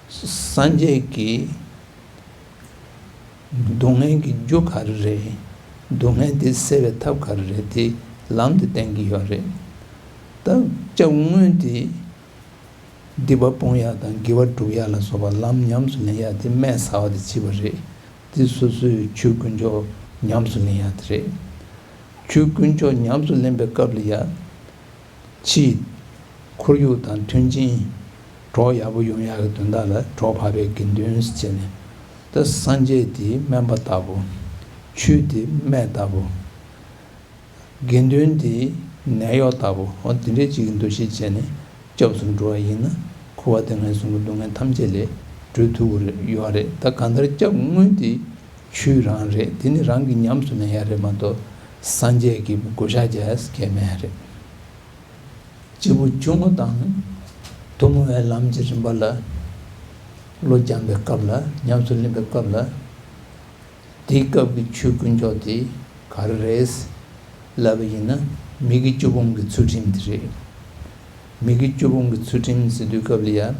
སངས་རྒྱས་ཀྱིས་སྡུག་བསྔལ་གྱི་རྒྱུ་ག་རེ་རེད། སྡུག་བསྔལ་དེ་སེལ་བའི་ཐབས་ག་རེ་རེད། དེ་ལམ་དེ་བསྟན་གྱི་ཡོད་རེད། ད་སྐྱབས་དངོས་དེ་སྡིག་པ་སྤོང་ཡ་དང་དགེ་བ་སྒྲུབ་ཡ་ལ་སོགས་པ་ལམ་ཉམས་སུ་ལེན་ཡ་དེ་སྨན་ཟ་བ་དེ་བྱེད་པ་རེད། དེ་སོ་སོའི་ཆོས་དཀོན་མཆོག་ཉམས་སུ་ལེན་ཡ་དེ་རེད། ཆོས་དཀོན་མཆོག་ཉམས་སུ་ལེན་པའི་སྐབས་ལ་ཡ། ཕྱིའི་ཁོར་ཡུག་དང་མཐུན་རྐྱེན་གྲོགས་ཡག་པོ་ཡོང་ཡག་གི་དོན་དག་ལ་གྲོགས་འཕགས་པའི་དགེ་འདུན་ཟེར་བྱས་ནས། ད་སངས་རྒྱས་དེ་སྨན་པ་ལྟ་བུ། ཆོས་དེ་སྨན་ལྟ་བུ། དགེ་འདུན་དེ་ནད་གཡོག་ལྟ་བུ། འོ་དེ་འདྲའི་ཅིག་གི་འདུ་ཤེས་བྱས་ནས་སྐྱབས་སུ་འགྲོ་བ་ཡིན་ན། འཁོར་བ་དང་ངན་སོང་གི་སྡུག་བསྔལ་ཐམས་ཅད་ལས་གྲོལ་ཐུབ་ཀྱི་ཡོད་རེད། ད་གང་ལྟར་སྐྱབས་དངོས་དེ་ཆོས་རང་རེད། དེ་ནི་རང་གིས་ཉམས་སུ་ལེན་ཡ་རེད་མ་གཏོགས་སངས་རྒྱས་ཀྱི་བགོ་བཤའ་རྒྱག་ཡ་གང་ཡང་མེད་རེད། སྐྱེས་བུ་ཆུང་ངུ་དང་ཐུན་མོང་བའི་ལམ་གྱི་རིམ་པ་ལ་བློ་སྦྱངས་པའི་སྐབས་ལ། ཉམས་སུ་ལེན་པའི་སྐབས་ལ། དེའི་སྐབས་ཀྱི་ཆོས་དཀོན་མཆོག་དེ་ག་རེ་རེད་ལབ་པ་ཡིན་ན། མི་དགེ་བཅུ་སྤོང་གི་ཚུལ་ཁྲིམས་དེ་རེད། མི་དགེ་བཅུ་སྤོང་གི་ཚུལ་ཁྲིམས་ཟེར་དུས་སྐབས་ལ་ཡ།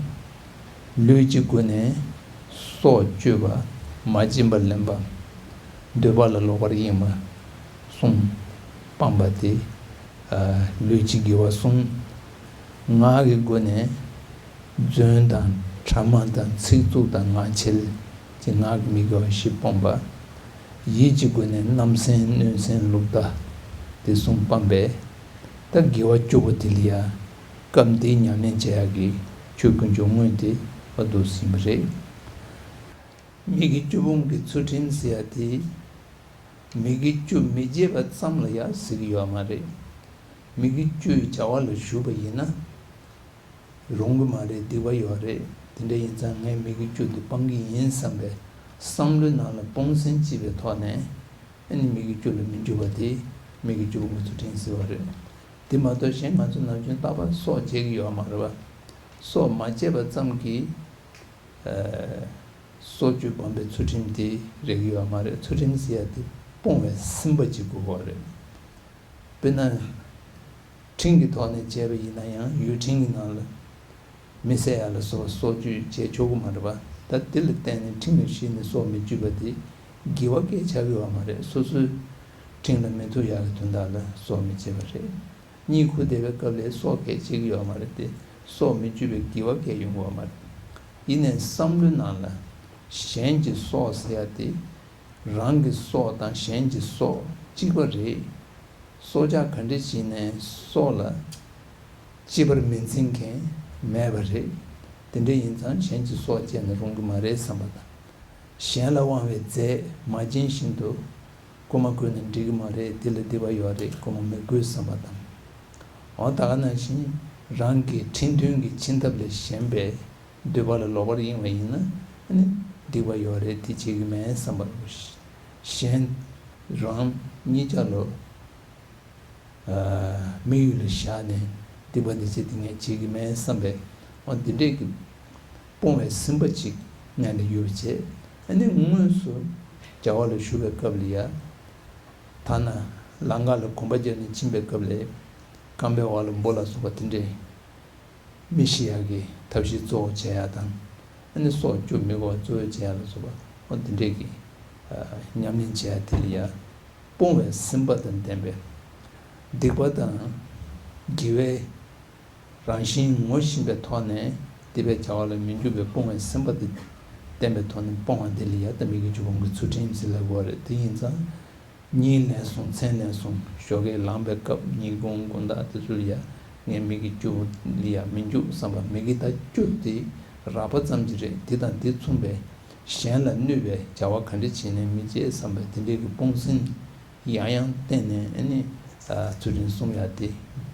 ལུས་ཀྱི་སྒོ་ནས་སྲོག་གཅོད་པ། མ་བྱིན་པར་ལེན་པ། འདོད་པ་ལ་ལོག་པར་གཡེང་བ། གསུམ་སྤངས་པ་དེ། ལུས་ཀྱི་དགེ་བ་གསུམ། ངག་གི་སྒོ་ནས་རྫུན་དང་ཕྲ་མ་དང་ཚིག་རྩུབ་དང་ངག་འཁྱལ་གྱི་ངག་གི་མི་དགེ་བ་བཞི་སྤོང་བ། ཡིད་ཀྱི་སྒོ་ནས་རྣམ་སྨིན་གནོད་སྨིན་ལུགས་ལྟ་དེ་གསུམ་སྤངས་པས། ད་དགེ་བ་བཅུ་པོ་དེ་ལ་ཡ། སྐབས་འདིའི་ཉམས་ལེན་བྱེད་ཡག་གི་ཆོས་དཀོན་མཆོག་དངོས་དེ་བ་འདུག་ཟིན་པ་རེད། མི་དགེ་བཅུ་སྤོང་གི་ཚུལ་ཁྲིམས་ཟེར་ཡ་དེ། མི་དགེ་བཅུ་མི་བྱེད་པ་ཙམ་ལ་ཡ་ཟེར་གྱི་ཡོད་མ་རེད། མི་དགེ་བཅུའི་བྱ་བ་ལ་ཞུགས་པ་ཡིན་ན། རུང་གི་མ་རེད། སྡིག་པ་ཡོད་རེད། དེ་འདྲ་ཡིན་ཙང་ངས་མི་དགེ་བཅུ་འདི་སྤང་གི་ཡིན་བསམ་པའི་བསམ་བློའི་ནང་ལ་སྤོང་སེམས་སྐྱེས་པའི་ཐོག་ནས། ཨ་ནི་མི་དགེ་བཅུ་ལ་མི་འཇུག་པ་དེ་མི་དགེ་བཅུ་སྤོང་གི་ཚུལ་ཁྲིམས་ཟེར་བ་རེད། དེ་མ་གཏོགས་གཞན་ང་ཚོ་ནམ་རྒྱུན་རྟག་པར་སྲོག་བཅད་ཀྱི་ཡོད་མ་རེད་པ། སྲོག་མ་བཅད་པ་ཙམ་གྱིས། ཨ། སྲོག་གཅོད་སྤངས་པའི་ཚུལ་ཁྲིམས་དེ་རེག་གི་ཡོད་མ་རེད། ཚུལ་ཁྲིམས་ཟེར་ཡ་དེ་སྤོང་བའི་སེམས་པ་ཅིག་དགོས་པ་རེད། དཔེར་ན། ཁྲིམས་ཀྱི་ཐོག་ནས་བྱས་པ་ཡིན་ན་ཡང་ཡུལ་ཁྲིམས་ཀྱི་ནང་ལ་མི་བསད་ཡ་ལ་སོགས་པ་སྲོག་གཅོད་བྱས་ཆོག་གི་མ་རེད་པ། ད་དེ་ལ་བརྟེན་ནས་ཁྲིམས་ལ་གཞིགས་ནས་སྲོག་མི་གཅོད་པ་དེ་དགེ་བ་སྐད་ཆགས་ཀྱི་ཡོད་མ་རེད། སོ་སོའི་ཁྲིམས་ལ་མི་ཐུག་ཡག་གི་དོན་དག་ལ་སྲོག་མི་བཅད་པ་རེད། གཉིད་ཁུག་བསྡད་པའི་སྐབས་ལ་སྲོག་སྐད་ཆགས་ཀྱི་ཡོད་མ་རེད་དེ། སྲོག་མི་གཅོད་པའི་དགེ་བ་སྐད་ཡོང་གི་ཡོད་མ་རེད། ཡིན་ནའི་བསམ་བློའི་ནང་ལ་གཞན་གྱི་སྲོག་ཟེར་ཡ་དེ། རང་གི་སྲོག་དང་གཞན་གྱི་སྲོག་གཅིག་པ་རེད། སྲོག་ཆགས་ག་འདྲ་ཞིག་ནས་སྲོག་ལ་གཅེས་པར་མི་འཛིན་མཁན་མེད་པ་རེད། དེ་འདྲ་ཡིན་ཙང་གཞན་གྱི་སྲོག་བཅད་ན་རུང་གི་མ་རེད་བསམ་པ་དང་། གཞན་ལ་དབང་བའི་རྫས་མ་སྦྱིན་བཞིན་དུ་རྐུ་མ་བརྐུས་ན་འགྲིག་གི་མ་རེད། དེ་ལ་སྡིག་པ་ཡོད་རེད། རྐུ་མ་མི་བརྐུས་བསམ་པ་དང་། འོ་ད་ག་ནང་བཞིན་རང་གི་ཁྲིམས་མཐུན་གྱི་ཕྱིན་ཐབས་ལས་གཞན་པའི་འདོད་པ་ལ་ལོག་པར་གཡེང་བ་ཡིན་ན་ཨ་ནི་སྡིག་པ་ཡོད་རེད། དེ་བྱེད་ཀྱི་མེད་བསམ་པ་རེད། གཞན་རང་གཉིས་ཆ་ལོ། དམིགས་ཡུལ་ལ་བཞག་ནས་སྡིག་པ་འདི་བྱེད་དེ་ངས་བྱེད་ཀྱི་མེད་བསམ་པའི་འོ་འདི་འདྲས་ཀྱི་སྤོང་བའི་སེམས་པ་ཅིག་ངས་ལ་ཡོད་པ་བྱས། ཨ་ནི་དངོས་སུ་བྱ་བ་ལ་ཞུགས་པའི་སྐབས་ལ་ཡ། ཐ་ན་ལམ་ཁ་ལ་གོམ་པ་རྒྱབ་ནས་ཕྱིན་པའི་སྐབས་ལ་རྐང་པའི་འོག་ལ་འབུ་ལ་སོགས་པ་དེ་འདྲས། མི་ཤི་ཡག་གི་ཐབས་ཤེས་གཙོ་བོ་བྱེད་ཡག་དང་། ཨ་ནི་སྲོག་སྐྱོབ་མི་དགོས་པ་གཙོ་བོ་བྱེད་ཡག་ལ་སོགས་པ་འོ་འདི་འདྲས་ཀྱི་ཨ་ཉམས་ལེན་བྱེད་ཡག་དེ་ལ་ཡ་སྤོང་བའི་སེམས་པ་དང་ལྡན་པའི་སྡིག་པ་དང་དགེ་བའི་རང་བཞིན་ངོ་ཤེས་པའི་ཐོག་ནས་སྡིག་པའི་བྱ་བ་ལ་མི་འཇུག་པའི་སྤོང་བའི་སེམས་པ་དེ་ལྡན་པའི་ཐོག་ནས་སྤོང་བ་དེ་ལ་ཡ་ད་མི་དགེ་བཅུ་སྤོང་གི་ཚུལ་ཁྲིམས་ཟེར་ལབ་དགོས་རེད། དེ་ཡིན་ཙང་། གཉིད་ལན་གསུམ་མཚན་ལན་གསུམ་ཞོགས་ཀས་ལངས་པའི་སྐབས་གཉིད་ཁུག་དགོང་དག་དེ་ཚོ་ལ་ཡ་ངས་མི་དགེ་བཅུ་ལ་ཡ་མི་འཇུག་བསམ་པ། མི་དགེ་ད་བཅུ་དེ་རགས་པ་ཙམ་གྱི་རེད། དེ་དང་དེ་མཚུངས་པའི་གཞན་ལ་གནོད་པའི་བྱ་བ་ག་འདྲ་བྱས་ནས་མི་བྱེད་བསམ་པ་དེ་འདྲའི་གི་སྤོང་སེམས་ཡང་ཡང་བསྟེན་ནས་ཨ་ནི་ཚུལ་ཁྲིམས་སྲུང་ཡ་དེ་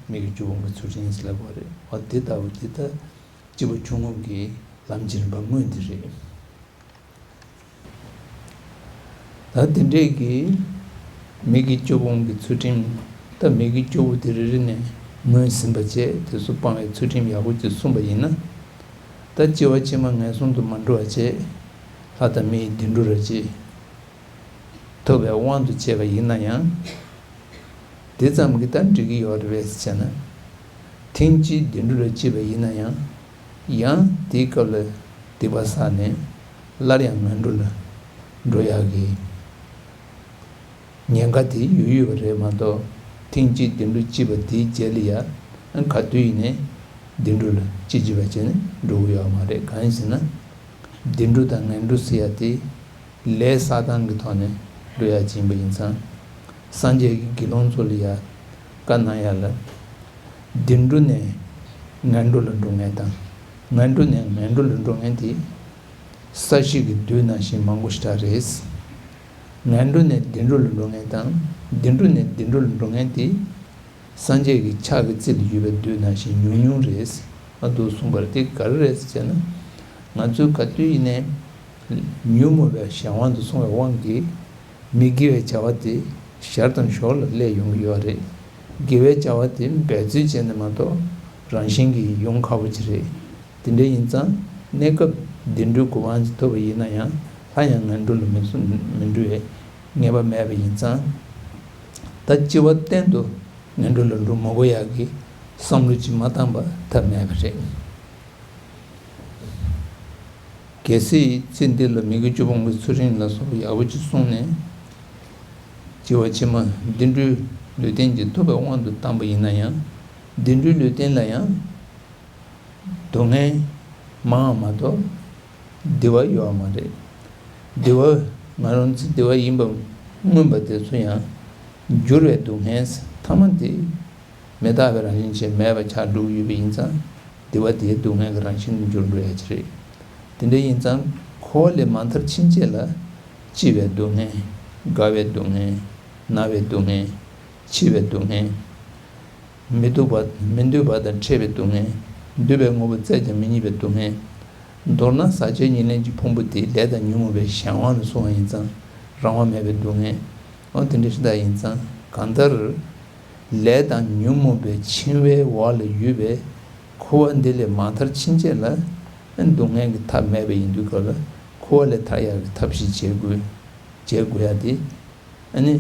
མི་དགེ་བཅུ་སྤོང་གི་ཚུལ་ཁྲིམས་ལབ་དགོས་རེད། འོ་དེ་ལྟ་བུ་དེ་ད་སྤྱི་བོ་ཆུང་ངུ་གི་ལམ་གྱི་རིམ་པ་དངོས་འདི་རེད། ད་དེ་འདྲས་ཀྱི་མི་དགེ་བཅུ་སྤོང་གི་ཚུལ་ཁྲིམས། ད་མི་དགེ་བཅུ་པོ་དེ་རེ་རེ་ནས་ངོས་ཟིན་པ་བྱས་དེ་ཚོ་སྤང་བའི་ཚུལ་ཁྲིམས་ཡག་པོ་ཅིག་གསུངས་པ་ཡིན་ན། ད་སྐྱེ་བ་ཕྱི་མ་ངན་སོང་དུ་མ་འགྲོ་བ་བྱས། ལྷ་དང་མི་ཡི་བདེ་འགྲོ་ར་ཅིག་ཐོབ་པའི་དབང་དུ་བྱས་པ་ཡིན་ན་ཡང་། དེ་ཙམ་གྱིས་ད་འགྲིག་གི་ཡོད་རེད་པས་ཟེར་ན། ཐེངས་གཅིག་བདེ་འགྲོ་ལ་སྐྱེས་པ་ཡིན་ན་ཡང་། ཡང་དེའི་སྐབས་ལ་སྡིག་པ་བསགས་ནས་སླར་ཡང་ངན་འགྲོ་ལ་འགྲོ་ཡག་གི་ཉེན་ཁ་དེ་ཡོད་ཡོད་པ་རེད་མ་གཏོགས། ཐེངས་གཅིག་བདེ་འགྲོ་སྐྱེས་པ་དེའི་རྗེས་ལ་ཡང་ག་དུས་ཡིན་ནའི་བདེ་འགྲོ་ལ་སྐྱེ་སྐྱེ་བ་བྱས་ནས་འགྲོ་གི་ཡོད་མ་རེད། གང་ཡིན་ཟེར་ན། བདེ་འགྲོ་དང་ངན་འགྲོ་ཟེར་ཡ་དེ། ལས་བསགས་སྟངས་ཀྱི་ཐོག་ནས་འགྲོ་ཡ་ཅིག་ཡིན་པ་ཡིན་ཙང་། སངས་རྒྱས་ཀྱིས་དགེ་སློང་ཚོ་ལ་ཡ་བཀའ་གནང་ཡ་ལ། བདེ་འགྲོ་ནས་ངན་འགྲོ་ལ་འགྲོ་མཁན་དང་། ངན་འགྲོ་ནས་ངན་འགྲོ་ལ་འགྲོ་མཁན་དེ། ས་གཞི་གི་རྡུལ་ནང་བཞིན་མང་པོ་ཞེ་དྲག་རེད། ངན་འགྲོ་ནས་བདེ་འགྲོ་ལ་འགྲོ་མཁན་དང་། བདེ་འགྲོ་ནས་བདེ་འགྲོ་ལ་འགྲོ་མཁན་དེ། སངས་རྒྱས་ཀྱི་ཕྱག་གི་རྩེ་ལ་ཡོད་པའི་རྡུལ་ནང་བཞིན་ཉུང་ཉུང་རེད། ཨ་འདུག་གསུངས་པ་རེད། དེ་ག་རེ་རེད་ཟེར་ན། ང་ཚོས་ག་དུས་ཡིན་ནའི་ཉོན་མོངས་པའི་གཞན་དབང་དུ་སོང་བའི་དབང་གིས་མི་དགེ་བའི་བྱ་བ་དེ་ཞར་དང་ཞོར་ལ་སླེབས་ཡོང་གི་ཡོད་རེད། དགེ་བའི་བྱ་བ་དེ་འབད་རྩོལ་བྱས་ནས་མ་གཏོགས་རང་བཞིན་གྱིས་ཡོང་ཁག་པོ་ཅིག་རེད། དེ་འདྲ་ཡིན་ཙང་གནས་སྐབས་བདེ་འགྲོའི་གོ་འཕང་ཅིག་ཐོབ་པ་ཡིན་ན་ཡང་སླར་ཡང་ངན་འགྲོ་ལ་མི་སོང་མི་འགྲོ་བའི་ ངེས་པ་མེད་པ་ཡིན་ཙང་། ད་སྤྱི་བ་གཏན་དུ་ངན་འགྲོ་ལ་འགྲོ་མི་དགོས་ཡག་གི་བསམ་བློ་ཅིག་མ་བཏང་པ་ཐབས་མེད་པ་རེད། གལ་སྲིད་ཚེ་འདི་ལ་མི་དགེ་བཅུ་སྤོང་གི་ཚུལ་ཁྲིམས་ལ་སོགས་པ་ཡག་པོ་ཅིག་བསྲུངས་ནས། སྐྱེ་བ་ཕྱི་མ་བདེ་འགྲོའི་ལུས་རྟེན་གྱི་ཐོབ་པའི་དབང་དུ་བཏང་པ་ཡིན་ན་ཡང་། བདེ་འགྲོའི་ལུས་རྟེན་ལ་ཡང་སྡུག་བསྔལ་མང་བ་མ་གཏོགས་བདེ་བ་ཡོད་པ་མ་རེད། བདེ་བ་ང་རང་ཚོ་བདེ་བ་ཡིན་པ་མངོན་པ་དེ་ཚོ་ཡང་འགྱུར་བའི་སྡུག་བསྔལ་ཐ་མ་དེ། མི་རྟག་པའི་རང་བཞིན་ཅན་མེད་པ་ཆགས་འགྲོ་གི་ཡོད་པ་ཡིན་ཙང་། བདེ་བ་དེའི་སྡུག་བསྔལ་གྱི་རང་བཞིན་དུ་འགྱུར་འགྲོ་ཡ་ཅིག་རེད། དེ་འདྲ་ཡིན་ཙང་འཁོར་བ་ལས་མ་ཐར་ཕྱིན་ཆད་ལ། སྐྱེ་བའི་སྡུག་བསྔལ། རྒ་བའི་སྡུག་བསྔལ། ན་བའི་སྡུག་བསྔལ། འཆི་བའི་སྡུག་བསྔལ། མི་སྡུག་པ་མི་འདོད་པ་དང་འཕྲད་པའི་སྡུག་བསྔལ། འདོད་པའི་དངོས་པོ་བཙལ་ཀྱང་མི་རྙེད་པའི་སྡུག་བསྔལ། མདོར་ན་ཟག་བཅས་ཉེར་ལེན་གྱི་ཕུང་པོ་དེ་ལས་དང་ཉོན་མོངས་པའི་གཞན་དབང་ལ་སོང་བ་ཡིན་ཙང་རང་དབང་མེད་པའི་སྡུག་བསྔལ། འོ་དེ་འདྲ་ཞིག་ད་ཡིན་ཙང་གང་ལྟར། ལས་དང་ཉོན་མོངས་པའི་འཆིང་བའི་འོག་ལ་ཡོད་པའི་འཁོར་བ་འདི་ལས་མ་ཐར་ཕྱིན་ཆད་ལ། སྡུག་བསྔལ་གྱི་ཐབས་མེད་པ་ཡིན་དུས་སྐབས་ལ་འཁོར་བ་ལས་ཐར་ཡག་གི་ཐབས་ཤིག་བྱེད་དགོས། བྱེད་དགོས་ཡག་དེ། ཨ་ནི།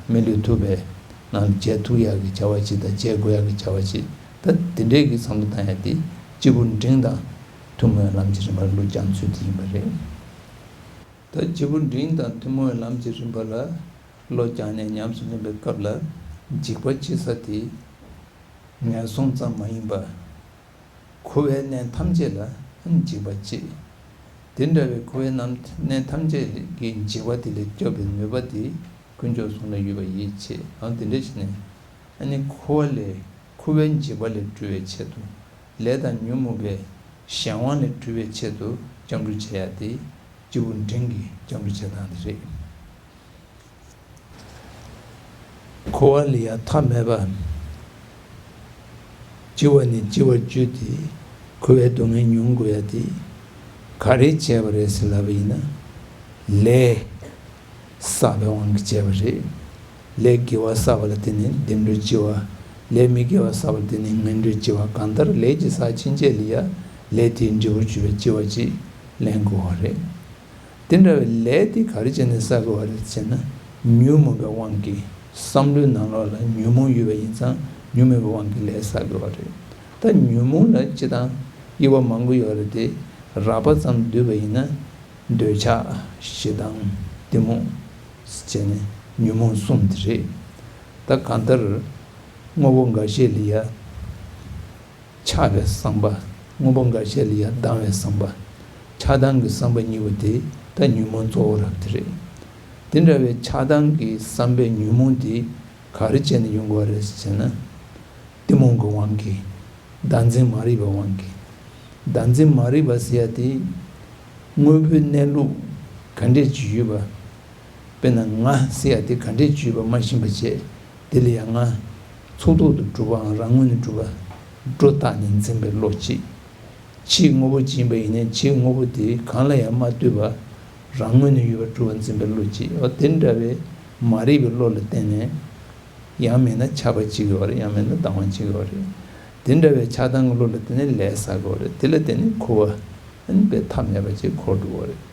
མི་ལུས་ཐུབ་པའི་ནང་ལ་བྱེད་ཐུབ་ཡག་གི་བྱ་བ་ཅིག་དང་བྱེད་དགོས་ཡག་གི་བྱ་བ་ཅིག་ད་དེ་འདྲའི་གི་བསམ་བློ་བཏང་ཡག་དེ་སྐྱེས་བུ་འབྲིང་དང་ཐུན་མོང་བའི་ལམ་གྱི་རིམ་པར་བློ་སྦྱང་ཚུལ་དེ་ཡིན་པ་རེད། ད་སྐྱེས་བུ་འབྲིང་དང་ཐུན་མོང་བའི་ལམ་གྱི་རིམ་པ་ལ་བློ་སྦྱངས་ནས་ཉམས་སུ་ལེན་པའི་སྐབས་ལ་འཇིགས་པ་སྐྱེ་ས་དེ་ངན་སོང་ཙམ་མ་ཡིན་པ། འཁོར་བའི་གནས་ཐམས་ཅད་ལ་འཇིགས་པ་སྐྱེ། དེ་འདྲ་བའི་འཁོར་བའི་རྣམ་གནས་ཐམས་ཅད་ཀྱི་འཇིགས་པ་དེ་ལས་སྐྱོབ་པའི་ནུས་པ་དེ་དཀོན་མཆོག་གསུམ་ལ་ཡོད་པ་ཡིད་ཆེས་ཨང་། དེ་འདྲ་བྱས་ནས་ཨ་ནི་འཁོར་བ་ལས་འཁོར་བའི་འཇིགས་པ་ལས་གྲོལ་བའི་ཆེད་དུ་ལས་དང་ཉོན་མོངས་པའི་གཞན་དབང་ལས་གྲོལ་བའི་ཆེད་དུ་སྐྱབས་འགྲོ་བྱེད་ཡ་དེ་སྐྱེས་བུ་འབྲིང་གི་སྐྱབས་འགྲོ་བྱེད་སྟངས་དེ་རེད། འཁོར་བ་ལས་ཡང་ཐར་མེད་པ། སྐྱེ་བ་ནས་སྐྱེ་བར་བརྒྱུད་དེ་འཁོར་བའི་སྡུག་བསྔལ་མྱོང་དགོས་ཡ་དེ་ག་རེ་བྱས་པ་རེད་ཟེར་ལབ་པ་ཡིན་ན། ལས་བསགས་པའི་དབང་གིས་བྱས་པ་རེད། ལས་དགེ་བ་བསགས་པ་ལ་བརྟེན་ནས་བདེ་འགྲོར་སྐྱེ་བ། ལས་མི་དགེ་བ་བསགས་པ་ལ་བརྟེན་ནས་ངན་འགྲོར་སྐྱེ་བ། གང་ལྟར་ལས་ཀྱི་ས་ཕྱིན་ཆད་ལ་ཡང་ལས་དེའི་འབྲས་བུར་གྱུར་པའི་སྐྱེ་བ་ཅིག་ལེན་དགོས་པ་རེད། དེ་འདྲ་བའི་ལས་དེ་ག་རེ་བྱས་ནས་བསགས་དགོས་པ་རེད་ཟེར་ན། ཉོན་མོངས་པའི་དབང་གིས་བསམ་བློའི་ནང་ལོགས་ལ་ཉོན་མོངས་ཡོད་པ་ཡིན་ཙང་ཉོན་མོངས་པའི་དབང་གིས་ལས་བསགས་དགོས་པ་རེད། ད་ཉོན་མོངས་ལ་སྤྱིར་བཏང་དབྱེ་བ་མང་པོ་ཡོད་རེད་དེ། རགས་པ་ཙམ་བསྡུས་པ་ཡིན་ན། འདོད་ཆགས་ཞེ་སྡང་གཏི་མུག་བྱས་ནས་ཉོན་མོངས་གསུམ་དེ་རེད། ད་གང་ལྟར་དངོས་པོ་འགའ་ཤས་ལ་ཡ། ཆགས་པའི་བསམ་པ། དངོས་པོ་འགའ་ཤས་ལ་ཡང་སྡང་བའི་བསམ་པ། ཆགས་སྡང་གི་བསམ་པ་གཉིས་པོ་དེ་ད་ཉོན་མོངས་གཙོ་བོ་རབ་དེ་རེད། དེ་འདྲ་བའི་ཆགས་སྡང་གི་བསམ་པའི་ཉོན་མོངས་དེ་ག་རེ་བྱས་ནས་ཡོང་གི་རེད་ཟེར་ན། གཏི་མུག་གི་དབང་གིས། བདག་འཛིན་མ་རིག་པའི་དབང་གིས། བདག་འཛིན་མ་རིག་པ་ཟེར་ཡ་དེ། དངོས་པོའི་གནས་ལུགས་ག་འདྲས་ཅིག་ཡོད་པ། དཔེར་ན་ང་ཟེར་ཡ་དེ་ག་འདྲས་ཅིག་ཡོད་པ་མ་ཤེས་པ་བྱས། དེ་ལ་ཡང་ང་ཚུགས་ཐོག་ཏུ་གྲུབ་པའམ་རང་ངོས་ནས་གྲུབ་པ་སྒྲོ་བཏགས་ནས་འཛིན་པའི་བློ་གཅིག་ཕྱིའི་དངོས་པོ་ཅིག་ཡིན་པ་ཡིན་ནའི་ཕྱིའི་དངོས་པོ་དེ་གང་ལ་ཡང་མ་ལྟོས་པར་རང་ངོས་ནས་ཡོད་པར་གྲུབ་པ་འཛིན་པའི་བློ་གཅིག་འོ་དེ་འདྲ་བའི་མ་རིག་པའི་བློ་ལ་བརྟེན་ནས། ཡང་མིན་ན་ཆགས་པ་སྐྱེ་གི་ཡོད་རེད། ཡང་མིན་ན་སྡང་བ་སྐྱེ་གི་ཡོད་རེད། དེ་འདྲ་བའི་ཆགས་སྡང་གི་བློ་ལ་བརྟེན་ནས་ལས་བསགས་ཀྱི་ཡོད་རེད། དེ་ལ་བརྟེན་ནས་འཁོར་བ་ཨ་ནི་དཔེ་མཐའ་མེད་པ་ཅིག་འཁོར་འགྲོ་གི་ཡོད་རེད།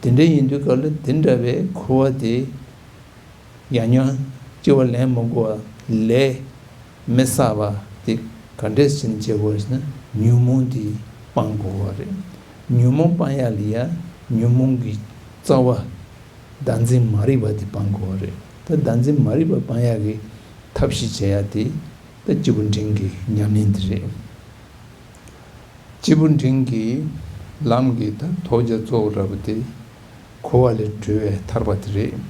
དེ་འདྲ་ཡིན་དུས་སྐབས་ལ་དེ་འདྲ་བའི་འཁོར་བ་དེ་ཡང་ཡང་སྐྱེ་བ་ལེན་མི་དགོས་པ་ལས་མི་བསགས་པ་དེ་ག་འདྲས་བྱས་ནས་བྱེད་དགོས་རེད་ཟེར་ན་ཉོན་མོངས་དེ་སྤང་དགོས་པ་རེད། ཉོན་མོངས་སྤང་ཡག་ལ་ཡང་ཉོན་མོངས་ཀྱི་རྩ་བ། བདག་འཛིན་མ་རིག་པ་དེ་སྤང་དགོས་པ་རེད། ད་བདག་འཛིན་མ་རིག་པ་སྤང་ཡག་གི་ཐབས་ཤེས་བྱེད་ཡག་དེ་ད་སྐྱེས་བུ་འབྲིང་གི་ཉམས་ལེན་དེ་རེད། སྐྱེས་བུ་འབྲིང་གི་ལམ་གྱི་ད་ཐོག་རྒྱ་གཙོ་བོ་ར་བ་དེ་འཁོར་བ་ལས་གྲོལ་བའི་ཐར་པ་དེ་རེད།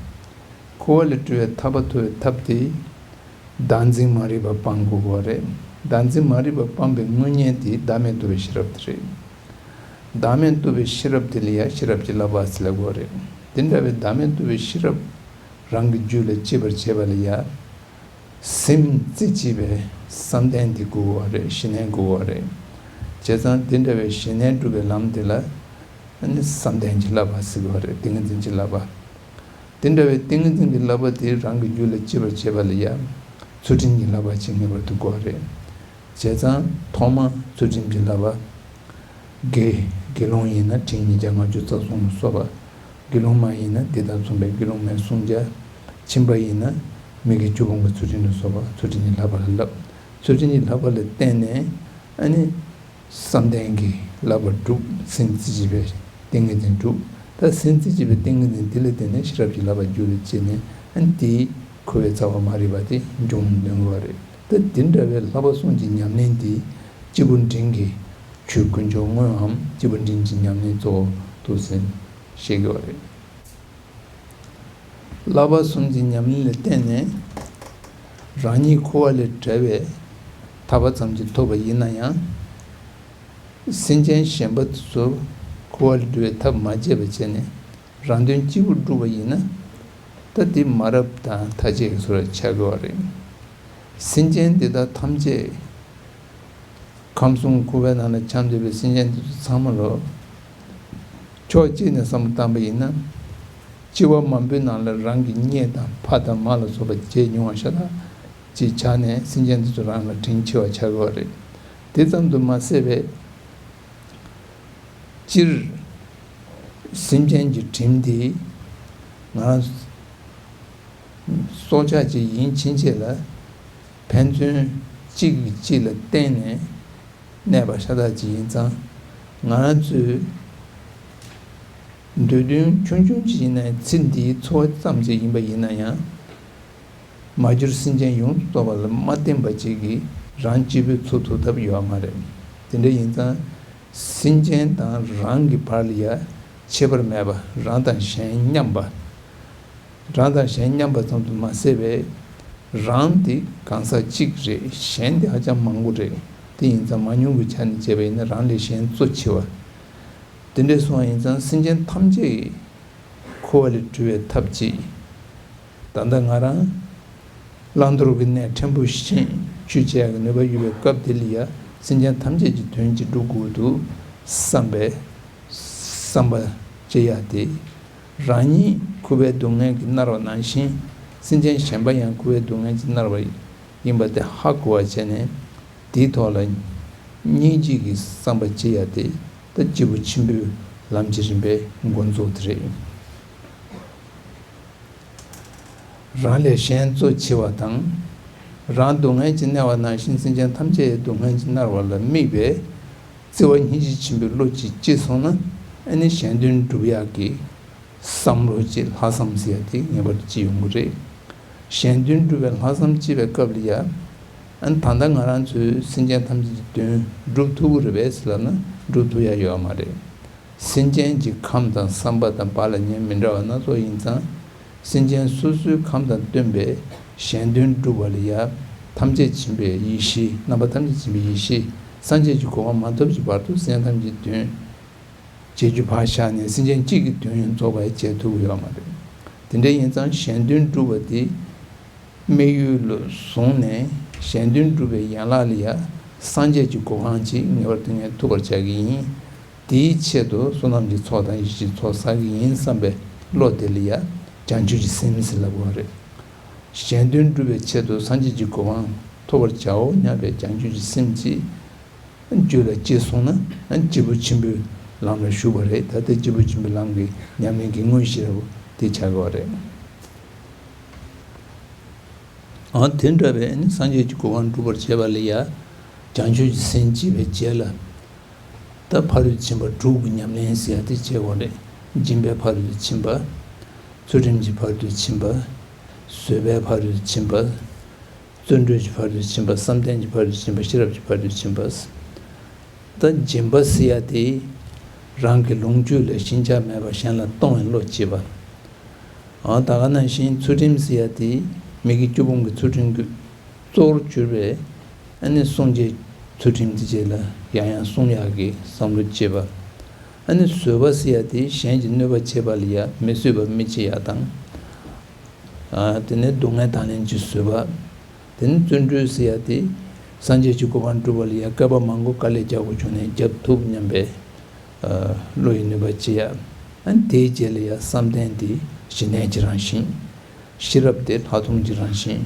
འཁོར་བ་ལས་གྲོལ་བའི་ཐར་པ་ཐོབ་པའི་ཐབས་དེ་བདག་འཛིན་མ་རིག་པ་སྤང་དགོས་པ་རེད། བདག་འཛིན་མ་རིག་པ་སྤངས་པའི་དངོས་གཉེན་དེ་བདག་མེད་རྟོགས་པའི་ཤེས་རབ་དེ་རེད། བདག་མེད་རྟོགས་པའི་ཤེས་རབ་དེ་ལ་ཡང་ཤེས་རབ་ཀྱི་བསླབ་པ་ཟེར་ལབ་དགོས་རེད། དེ་འདྲ་བའི་བདག་མེད་རྟོགས་པའི་ཤེས་རབ་རང་གི་རྒྱུད་ལ་སྐྱེ་བར་བྱེད་པ་ལ་ཡང་སེམས་རྩེ་གཅིག་པའི་བསམ་གཏན་དེ་དགོས་པ་རེད། ཞི་གནས་དགོས་པ་རེད། བྱས་ཙང་དེ་འདྲ་བའི་ཞི་གནས་སྒྲུབ་པའི་ལམ་དེ་ལ་ནི་བསམ་གཏན་གྱི་བསླབ་པ་ཟེར་དགོས་པ་རེད། ཏིང་ངེ་འཛིན་གྱི་བསླབ་པ། དེ་འདྲ་བའི་ཏིང་ངེ་འཛིན་གྱི་བསླབ་པ་དེ་རང་གི་རྒྱུད་ལ་སྐྱེ་བར་བྱེད་པ་ལ་ཡང་ཚུལ་ཁྲིམས་ཀྱི་བསླབ་པ་ཅིག་ངེས་པར་དུ་དགོས་པ་རེད། བྱས་ཙང་ཐོག་མ་ཚུལ་ཁྲིམས་ཀྱི་བསླབ་པ། དགེ་དགེ་སློང་ཡིན་ན་ཁྲིམས་ཉིས་བརྒྱ་ལྔ་བཅུ་རྩ་གསུམ་ལ་སོགས་པ། དགེ་སློང་མ་ཡིན་ན་དེ་དང་མཚུངས་པའི་དགེ་སློང་མའི་བསྲུང་བྱ། ཁྱིམ་པ་ཡིན་ན་མི་དགེ་བཅུ་སྤོང་གི་ཚུལ་ཁྲིམས་ལ་སོགས་པ་ཚུལ་ཁྲིམས་ཀྱི་བསླབ་པ་ལ་བསླབ། ཚུལ་ཁྲིམས་ཀྱི་བསླབ་པ་ལ་བརྟེན་ནས་ཨ་ནི། བསམ་གཏན་གྱི་བསླབ་པ་སྒྲུབ། སེམས་རྩེ་གཅིག་པའི་ཏིང་ངེ་འཛིན་སྒྲུབ། ད་སེམས་རྩེ་གཅིག་པའི་ཏིང་ངེ་འཛིན་དེ་ལ་བརྟེན་ནས་ཤེས་རབ་ཀྱི་བསླབ་པ་རྒྱུད་ལ་སྐྱེས་ནས་ཨ་ནི་དེའི་འཁོར་བའི་རྩ་བ་མ་རིག་པ་དེ་འབྱུང་འདོན་དགོས་པ་རེད། ད་དེ་འདྲ་བའི་བསླབ་པ་གསུམ་གྱི་ཉམས་ལེན་དེ་སྐྱེས་བུ་འབྲིང་གི་ཆོས་དཀོན་མཆོག་དངོས་འམ་སྐྱེས་བུ་འབྲིང་གི་ཉམས་ལེན་གཙོ་བོ་དུ་ཟིན་ཤེས་དགོས་པ་རེད། བསླབ་པ་གསུམ་གྱི་ཉམས་ལེན་ལ་བརྟེན་ནས་རང་ཉིད་འཁོར་བ་ལས་བྲལ་བའི་ཐར་པ་ཙམ་གྱིས་ཐོབ་པ་ཡིན་ན་ཡང་། སེམས་ཅན་གཞན་པ་དེ་ཚོ་འཁོར་བ་ལས་སྒྲོལ་བའི་ཐབས་མ་བྱས་པ་བྱས་ནས་རང་དོན་གཅིག་པུ་བསྒྲུབས་པ་ཡིན་ན། ད་དེ་མ་རབས་དང་ཐ་ཆད་ཀྱི་བཟོ་འདྲ་ཆགས་དགོས་པ་རེད། སེམས་ཅན་འདི་དག་ཐམས་ཅད། ཁམས་གསུམ་འཁོར་བའི་ནང་ལ་འཁྱམས་བསྡད་པའི་སེམས་ཅན་དེ་ཚོ་ཚང་མ་ལོ། ཕྱོགས་གཅིག་ནས་བསམ་བློ་བཏང་པ་ཡིན་ན། སྤྱི་བ་མང་པོའི་ནང་ལ་རང་གི་གཉེན་དང་ཕ་དང་མ་ལ་སོགས་པ་བརྗེད་མྱོང་བ་ཤ་སྟག་ཅིག་ཆགས་ནས་སེམས་ཅན་དེ་ཚོ་རང་ལ་དྲིན་ཆེ་བ་ཆགས་ཀྱི་ཡོད་རེད། དེ་ཙམ་དུ་མ་ཟད་པའི། སྤྱིར། སེམས་ཅན་གྱི་དྲིན་དེ་ང་རང་སྲོག་ཆགས་ཅིག་ཡིན་ཕྱིན་ཆད་ལ་ཕན་ཚུན་གཅིག་གིས་གཅིག་ལ་བརྟེན་ནས་གནས་པ་ཤ་སྟག་ཅིག་ཡིན་ཙང་། ང་རང་ཚོའི་འདོད་འདུན་ཆུང་ཆུང་ཅིག་ཡིན་ན་ཡང་ཚེ་འདིའི་འཚོ་བ་ཙམ་ཅིག་ཡིན་པ་ཡིན་ན་ཡང་། མ་གྱུར་སེམས་ཅན་ཡོངས་སུ་རྫོགས་པ་ལ་མ་བརྟེན་པ་ཅིག་གིས་རང་གཅིག་པུས་འཚོ་ཐུབ་ཐབས་ཡོད་མ་རེད། དེ་འདྲ་ཡིན་ཙང་། སེམས་ཅན་དང་རང་གི་བར་ལ་ཡ་ཁྱད་པར་མེད་པ། རང་དང་གཞན་མཉམ་པ། རང་དང་གཞན་མཉམ་པ་ཙམ་དུ་མ་ཟད་པའི་རང་དེ་གང་ཟག་གཅིག་རེད། གཞན་དེ་ཧ་ཅང་མང་པོ་རེད། དེ་ཡིན་ཙང་མང་ཉུང་གི་ཆ་ནས་བྱས་པ་ཡིན་ན་རང་ལས་གཞན་གཙོ་ཆེ་བ། དེ་འདྲ་སོང་བ་ཡིན་ཙང་སེམས་ཅན་ཐམས་ཅད་ཀྱི་འཁོར་བ་ལས་གྲོལ་བའི་ཐབས་ཅིག་ད་ལྟ་ང་རང་བླང་དོར་གྱི་གནས་ཕྲན་བུ་ཤེས་ཆོས་བྱེད་ཡག་གི་ནུས་པ་ཡོད་པའི་སྐབས་དེ་ལ་ཡ་སེམས་ཅན་ཐམས་ཅད་ཀྱི་དོན་གཅིག་སྒྲུབ་དགོས་འདུག་བསམ་པའི་བསམ་པ་བྱེད་ཡག་དེ། རང་ཉིད་འཁོར་བའི་སྡུག་བསྔལ་གྱིས་མནར་བ་ནང་བཞིན་སེམས་ཅན་གཞན་པ་ཡང་འཁོར་བའི་སྡུག་བསྔལ་གྱིས་མནར་བ་ཡིན་པ་དེ་ཧ་གོ་བ་བྱས་ནས། དེའི་ཐོག་ལ་སྙིང་རྗེ་གི་བསམ་པ་བྱེད་ཡ་དེ་ད་སྐྱེས་བུ་ཆེན་པོའི་ལམ་གྱི་རིམ་པའི་འགོ་འཛུགས་དེ་རེད། རང་ལས་གཞན་གཙོ་ཆེ་བ་དང་། རང་སྡུག་བསྔལ་གྱིས་མནར་བ་ནང་བཞིན་སེམས་ཅན་ཐམས་ཅད་སྡུག་བསྔལ་གྱིས་མནར་བ་ལ་དམིགས་པའི་བརྩེ་བ་སྙིང་རྗེ་ཆེན་པོའི་བློ་གཅིག་སྐྱེས་སོང་ན་ཨ་ནི་གཞན་དོན་སྒྲུབ་ཡག་གི་བསམ་བློ་གཅིག་ལྷག་བསམ་ཟེར་ཡ་དེ་ངེས་པར་དུ་སྐྱེ་ཡོང་གི་རེད། གཞན་དོན་སྒྲུབ་པའི་ལྷག་བསམ་སྐྱེས་པའི་སྐབས་ལ་ཡ། ཨ་ནི་ད་ལྟ་ང་རང་ཚོས་སེམས་ཅན་ཐམས་ཅད་ཀྱི་དོན་སྒྲུབ་ཐུབ་ཀྱི་རེད་པས་ཟེར་ལབ་ན་སྒྲུབ་ཐུབ་ཡ་ཡོད་མ་རེད། སེམས་ཅན་གྱི་ཁམས་དང་བསམ་པ་དང་བག་ལ་ཉལ་མི་འདྲ་བ་སྣ་ཚོགས་ཡིན་ཙང་། སེམས་ཅན་སོ་སོའི་ཁམས་དང་བསྟུན་པའི་གཞན་དོན་སྒྲུབ་པ་ལ་ཡ། ཐམས་ཅད་མཁྱེན་པའི་ཡེ་ཤེས། རྣམ་པ་ཐམས་ཅད་མཁྱེན་པའི་ཡེ་ཤེས། སངས་རྒྱས་ཀྱི་གོ་འཕང་མ་ཐོབ་ཀྱི་བར་དུ་སེམས་ཅན་ཐམས་ཅད་དོན་བྱེད་རྒྱུ་ཕར་བཞག་ནས་སེམས་ཅན་གཅིག་གི་དོན་ཡང་རྫོགས་པ་བྱེད་ཐུབ་ཀྱི་ཡོད་མ་རེད། དེ་འདྲ་ཡིན་ཙང་གཞན་དོན་སྒྲུབ་པ་དེ། དམིགས་ཡུལ་ལ་བཟུང་ནས་གཞན་དོན་སྒྲུབ་པའི་ཡན་ལག་ལ་ཡ། སངས་རྒྱས་ཀྱི་གོ་འཕང་ཅིག་ངེས་པར་དུ་ངས་ཐོབ་པར་བྱ་གི་ཡིན། དེའི་ཆེད་དུ་བསོད་ནམས་ཀྱི་ཚོགས་དང་ཡེ་ཤེས་ཀྱི་ཚོགས་བསག་གི་ཡིན་བསམ་པའི་བློ་དེ་ལ་ཡ། བྱང་ཆུབ་ཀྱི་སེམས་ཟེར་ལབ་དགོས་པ་རེད། གཞན་དོན་སྒྲུབ་པའི་ཆེད་དུ་སངས་རྒྱས་ཀྱི་གོ་འཕང་ཐོབ་པར་བྱའོ་སྙམ་པའི་བྱང་ཆུབ་ཀྱི་སེམས་ཀྱིས། རྒྱུད་ལ་སྐྱེས་སོང་ན་སྐྱེས་བུ་ཆེན་པོའི་ལམ་ལ་ཞུགས་པ་རེད། ད་ལྟ་སྐྱེས་བུ་ཆེན་པོའི་ལམ་གྱི་ཉམས་ལེན་གྱི་དངོས་གཞི་ར་བོ་དེ་ཆགས་ཀྱི་ཡོད་རེད། ཨང་། དེ་འདྲ་བས་ནི་སངས་རྒྱས་ཀྱི་གོ་འཕང་སྒྲུབ་པར་བྱེད་པ་ལ་ཡ། བྱང་ཆུབ་ཀྱི་སེམས་བསྐྱེད་པའི་རྗེས་ལ། ད་ཕ་རོལ་ཏུ་ཕྱིན་པ་དྲུག་གི་ཉམས་ལེན་ཟེར་ཡ་དེ་བྱེད་དགོས་རེད། སྦྱིན་པའི་ཕ་རོལ་ཏུ་ཕྱིན་པ། ཚུལ་ཁྲིམས་ཀྱི་ཕ་རོལ་ཏུ་ཕྱིན་པ། བཟོད་པའི་ཕ་རོལ་ཏུ་ཕྱིན་པ། བརྩོན་འགྲུས་ཀྱི་ཕ་རོལ་ཏུ་ཕྱིན་པ། བསམ་གཏན་གྱི་ཕ་རོལ་ཏུ་ཕྱིན་པ། ཤེས་རབ་ཀྱི་ཕ་རོལ་ཏུ་ཕྱིན་པ། ད་སྦྱིན་པ་ཟེར་ཡ་དེ། རང་གི་ལོངས་སྤྱོད་ལས་ཞེན་ཆགས་མེད་པར་གཞན་ལ་གཏོང་བའི་བློ་སྐྱེས་པ། ཨང་། ད་ག་ནང་བཞིན་ཚུལ་ཁྲིམས་ཟེར་ཡ་དེ། མི་དགེ་བཅུ་སྤོང་གི་ཚུལ་ཁྲིམས་ཀྱི་གཙོ་བོར་གྱུར་པའི། ཨ་ནི་སྲུང་བྱའི་ཚུལ་ཁྲིམས་དེ་བཅས་ལ་ཡང་ཡང་སྲུང་ཡག་གི་བསམ་བློ་བསྐྱེད་པ། ཨ་ནི་བཟོད་པ་ཟེར་ཡ་དེ་གཞན་གྱི་གནོད་པ་བྱེད་པ་ལ་ཡ་མི་བཟོད་པ་མི་བྱེད་ཡ་དང་། ཨ། དེ་ནས་སྡུག་བསྔལ་དང་ལེན་གྱི་བཟོད་པ། དེ་ནས་བརྩོན་འགྲུས་ཟེར་ཡ་དེ། སངས་རྒྱས་ཀྱི་གོ་འཕང་སྒྲུབ་པ་ལ་ཡ་བསྐལ་པ་མང་པོ་དཀའ་ལས་རྒྱག་དགོས་བྱུང་ནས་རྒྱབ་ཐུབ་སྙམ་པའི། ཨ། བློ་ཡི་ནུས་པ་སྐྱེ་ཡ། ཨ་ནི་དེའི་རྗེས་ལ་ཡ་བསམ་གཏན་དེ་ཞི་གནས་ཀྱི་རང་བཞིན། ཤེས་རབ་དེ་ལྷག་མཐོང་གི་རང་བཞིན།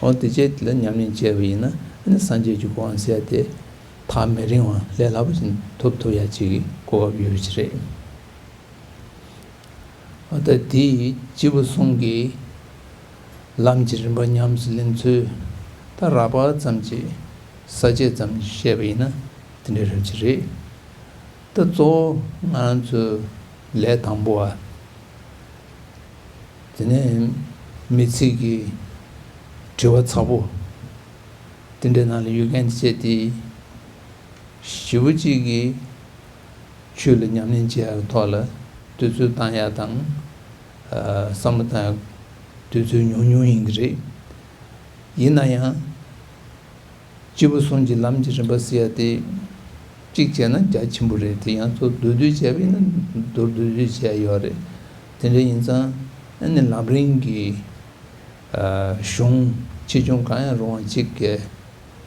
འོ་དེ་བཅས་དེ་ལ་ཉམས་ལེན་བྱས་པ་ཡིན་ན་ཨ་ནི་སངས་རྒྱས་ཀྱི་གོ་འཕང་ཟེར་ཡ་དེ་ཐག་མི་རིང་བ་ལས་སླ་པོ་ཞིག་ཐོབ་ཐུབ་ཡ་ཅིག་གི་གོ་སྐབས་ཡོད་པ་ཅིག་རེད། ད་དེའི་སྐྱེས་བུ་གསུམ་གྱི་ལམ་གྱི་རིམ་པ་ཉམས་སུ་ལེན་ཚུལ་ད་རགས་པ་ཙམ་གྱི་ས་བཅད་ཙམ་བཤད་པ་ཡིན་ན་དེ་འདྲའི་རབ་ཅིག་རེད། ད་གཙོ་བོ་ང་རང་ཚོའི་ལས་དང་པོ་བ། དེ་ནས་མི་ཚེ་གི་དྲི་བ་ཚ་པོ་དེ་འདྲའི་ནང་ལ་ཡོད་མཁན་བཅས་དེ་ཞེ་པོ་ཅིག་གིས་ཆོས་ལ་ཉམས་ལེན་བྱེད་ཡག་ཐོག་ལ་དུས་ཚོད་བཏང་ཡག་དང་། ཨ། བསམ་བློ་བཏང་ཡག་དུས་ཚོད་ཉུང་ཉུང་ཡིན་གྱི་རེད། ཡིན་ན་ཡང་། སྐྱེས་བུ་གསུམ་གྱི་ལམ་གྱི་རིམ་པ་ཟེར་ཡ་དེ། གཅིག་བྱས་ན་རྒྱ་ཆེན་པོ་རེད། དེ་ཡང་ཚོ་མདོར་བསྡུས་བྱས་པ་ཡིན་ན་མདོར་བསྡུས་བྱས་ཡོད་རེད། དེ་འདྲ་ཡིན་ཙང་ཨ་ནི་ལམ་རིམ་གྱི་ཨ་གཞུང་ཆེ་ཆུང་གང་ཡང་རུང་བ་གཅིག་གིས་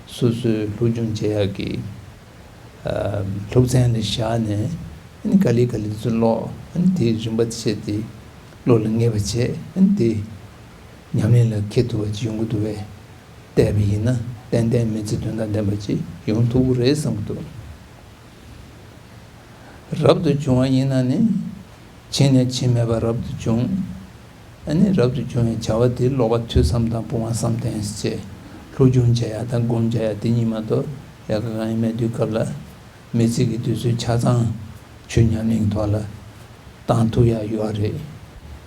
སོ་སོའི་སློབ་སྦྱོང་བྱེད་ཡག་གི་ཨ་སློབ་ཚན་ལ་བཞག་ནས་ཨ་ནི་ག་ལེ་ག་ལེ་དུ་ཀློག་ཨ་ནི་དེའི་རིམ་པ་དེ་བྱས་ཏེ་བློ་ལ་ངེས་པ་བྱས་ཨ་ནི་དེ་ཉམས་ལེན་ལ་འཁེལ་ཐུབ་པ་ཅིག་ཡོང་གི་འདུག་པས། བལྟས་པ་ཡིན་ན་ཏན་ཏན་མི་ཚེ་དོན་དང་ལྡན་པ་ཅིག་ཡོང་ཐུབ་ཀྱི་རེད་བསམ་གྱི་འདུག་རབ་ཏུ་བྱུང་བ་ཡིན་ན་ནི་ཕྱིན་ནས་ཕྱིན་མེད་པར་རབ་ཏུ་བྱུང་། ཨ་ནི་རབ་ཏུ་བྱུང་བའི་བྱ་བ་དེ་ཀློག་པ་ཐོས་བསམ་དང་སྤོང་བ་བསམ་གཏན་བཅས་སློབ་སྦྱོང་བྱ་ཡ་དང་སྒོམ་བྱ་ཡ་དེ་གཉིས་མ་གཏོགས་ལས་ཀ་གང་ཡང་མེད་དུས་སྐབས་ལ་མི་ཚེ་གི་དུས་ཚོད་ཆ་ཚང་ཆོས་ཉམས་ལེན་ཐོག་ལ་བཏང་ཐུབ་ཡ་ཡོད་རེད།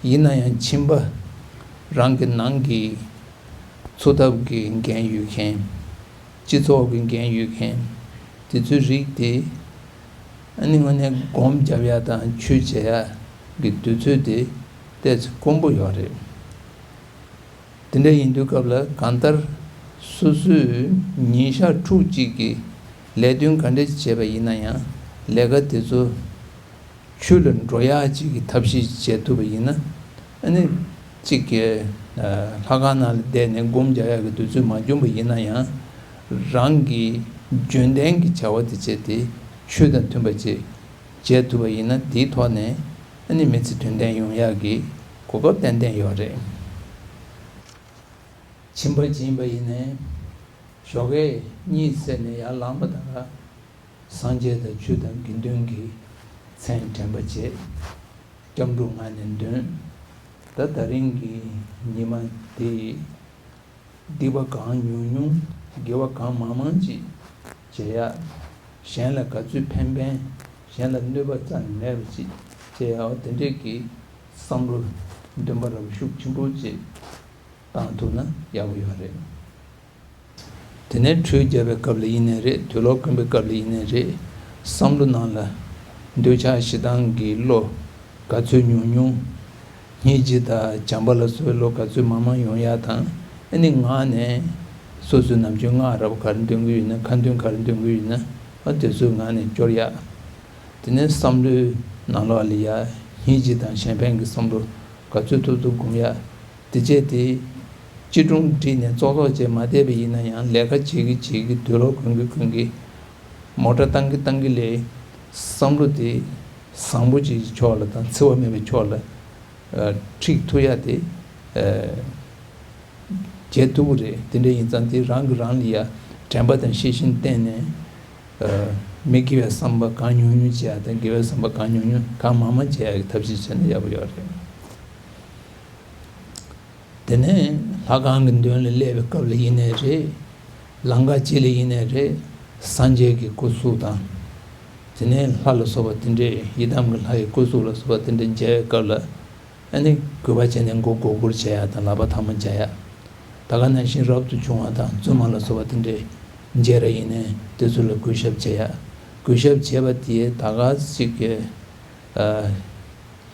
ཡིན་ན་ཡང་ཕྱིན་པ་རང་གི་ནང་གི་འཚོ་ཐབས་ཀྱི་འགན་ཡོད་མཁན། སྤྱི་ཚོགས་ཀྱི་འགན་ཡོད་མཁན། དེ་ཚོའི་རིགས་དེ་ཨ་ནི་དངོས་གནས་སྒོམ་རྒྱབ་ཡ་དང་ཆོས་བྱེད་ཡ་གི་དུས་ཚོད་དེ་ཏོག་ཙམ་དཀོན་པོ་ཡོད་རེད། དེ་འདྲ་ཡིན་དུས་སྐབས་ལ་གང་ལྟར་སོ་སོས་ཉིན་ཞག་ཕྲུགས་གཅིག་གི་ལས་དོན་ག་འདྲ་བྱས་པ་ཡིན་ན་ཡང་ལས་ཀ་དེ་ཚོ་ཆོས་ལ་འགྲོ་ཡག་ཅིག་གི་ཐབས་ཤེས་བྱེད་ཐུབ་པ་ཡིན་ན། ཨ་ནི་གཅིག་གི་ལྷ་ཁང་ནང་ལ་བསྡད་ནས་སྒོམ་རྒྱག་ཡག་གི་དུས་ཚོད་མ་བྱུང་བ་ཡིན་ན་ཡང་། རང་གི་རྒྱུན་ལྡན་གྱི་བྱ་བ་དེ་བྱས་ཏེ་ཆོས་དང་མཐུན་པ་ཅིག་བྱེད་ཐུབ་པ་ཡིན་ན་དེའི་ཐོག་ནས་ཨ་ནི་མི་ཚེ་དོན་ལྡན་ཡོང་ཡག་གི་གོ་སྐབས་ཏན་ཏན་ཡོད་རེད། ཕྱིན་པ་ཕྱིན་པ་ཡིན་ནའི་ཞོགས་ཀས་གཉིད་སད་ནས་ཡར་ལངས་པ་དང་། སངས་རྒྱས་དང་ཆོས་དང་དགེ་འདུན་གྱི་མཚན་དྲན་པ་བྱས། སྐྱབས་འགྲོ་ངག་ནས་འདོན། ད་ད་རིང་གི་ཉི་མ་འདི་སྡིག་པ་གང་ཉུང་ཉུང་དགེ་བ་གང་མང་མང་ཅིག་བྱེད་ཡ། གཞན་ལ་ག་ཚོད་ཕན་ཕན། གཞན་ལ་གནོད་པ་རྩ་ནས་མེད་པ་ཅིག་བྱེད་ཡ། འོ་དེ་འདྲས་ཀྱི་བསམ་བློ་འདུན་པ་རབ་ཤུགས་ཆེན་པོ་ཅིག་བཏང་ཐུབ་ན་ཡག་པོ་ཡོད་རེད། དེ་ནས་ཁྲུས་རྒྱབ་པའི་སྐབས་ལ་ཡིན་ནའི་རེད། དུག་ལོག་སྐོན་པའི་སྐབས་ལ་ཡིན་ནའི་རེད། བསམ་བློ་ནང་ལ་འདོད་ཆགས་ཞེ་སྡང་གི་བློ་ག་ཚོད་ཉུང་ཉུང་། སྙིང་རྗེ་དང་བྱམས་པ་ལ་སོགས་པའི་བློ་ག་ཚོད་མང་མང་ཡོང་ཡ་དང་། ཨ་ནི་ངག་ནས་སོ་སོའི་ནམ་རྒྱུན་སྔགས་རབ་ག་རེ་འདོན་གྱི་ཡོད་ན། ཁ་འདོན་ག་རེ་འདོན་གྱི་ཡོད་ན། ཨ་དེ་ཚོ་ངག་ནས་སྐྱོར་ཡ། དེ་ནས་བསམ་བློའི་ནང་ལོགས་ལ་ཡ་སྙིང་རྗེ་དང་གཞན་ཕན་གྱི་བསམ་བློ་ག་ཚོད་ཐུབ་ཐུབ་སྒོམ་ཡ། དེ་བྱས་ཏེ་སྐྱིལ་ཀྲུང་བསྒྲིགས་ནས་ཙོག་ཙོག་བྱས་མ་བསྡད་པ་ཡིན་ན་ཡང་ལས་ཀ་བྱེད་ཀྱི་བྱེད་ཀྱི་དུག་ལོག་གོན་གྱི་གོན་གྱི་མོ་ཊ་བཏང་གི་བཏང་གི་ལས་བསམ་བློ་དེ་བཟང་པོ་ཅིག་གི་ཕྱོགས་ལ་དང་འཚེ་བ་མེད་པའི་ཕྱོགས་ལ་ཁྲིད་ཐུབ་ཡ་དེ། བྱེད་ཐུབ་ཀྱི་རེད། དེ་འདྲ་ཡིན་ཙང་དེ་རང་གིས་རང་ལ་ཡ་དྲན་པ་དང་ཤེས་བཞིན་བསྟེན་ནས། མི་དགེ་བའི་བསམ་པ་གང་ཉུང་ཉུང་བྱེད་ཡ་དང་དགེ་བའི་བསམ་པ་གང་ཉུང་ཉུང་གང་མང་མང་བྱེད་ཡ་གི་ཐབས་ཤེས་བྱས་ན་ཡག་པོ་ཡོད་རེད། དེ་ནས་ལྷ་ཁང་གི་མདུན་ལ་སླེབས་པའི་སྐབས་ལ་ཡིན་ནའི་རེད། ལམ་ཁ་ཅིག་ལ་ཡིན་ནའི་རེད། སངས་རྒྱས་ཀྱི་སྐུ་གཟུགས་དང་། དེ་ནས་ལྷ་ལ་སོགས་པ་དེ་འདྲས་ཡི་དམ་གྱི་ལྷ་ཡི་སྐུ་གཟུགས་ལ་སོགས་པ་དེ་འདྲས་མཇལ་བའི་སྐབས་ལ། ཨ་ནི་གུས་པ་བྱས་ནས་མགོ་སྒུར་སྒུར་བྱེད་ཡ་དང་ལག་པ་ཐལ་མོ་སྦྱར་ཡ། ད་ག་ནང་བཞིན་རབ་ཏུ་བྱུང་བ་དང་བཙུན་མ་ལ་སོགས་པ་དེ་འདྲས་མཇལ་ར་ཡིན་ནའི་དེ་ཚོ་ལ་གུས་ཞབས་བྱེད་ཡ། གུས་ཞབས་བྱེད་པ་དེ་ད་ག་ཅིག་གི་ཨ།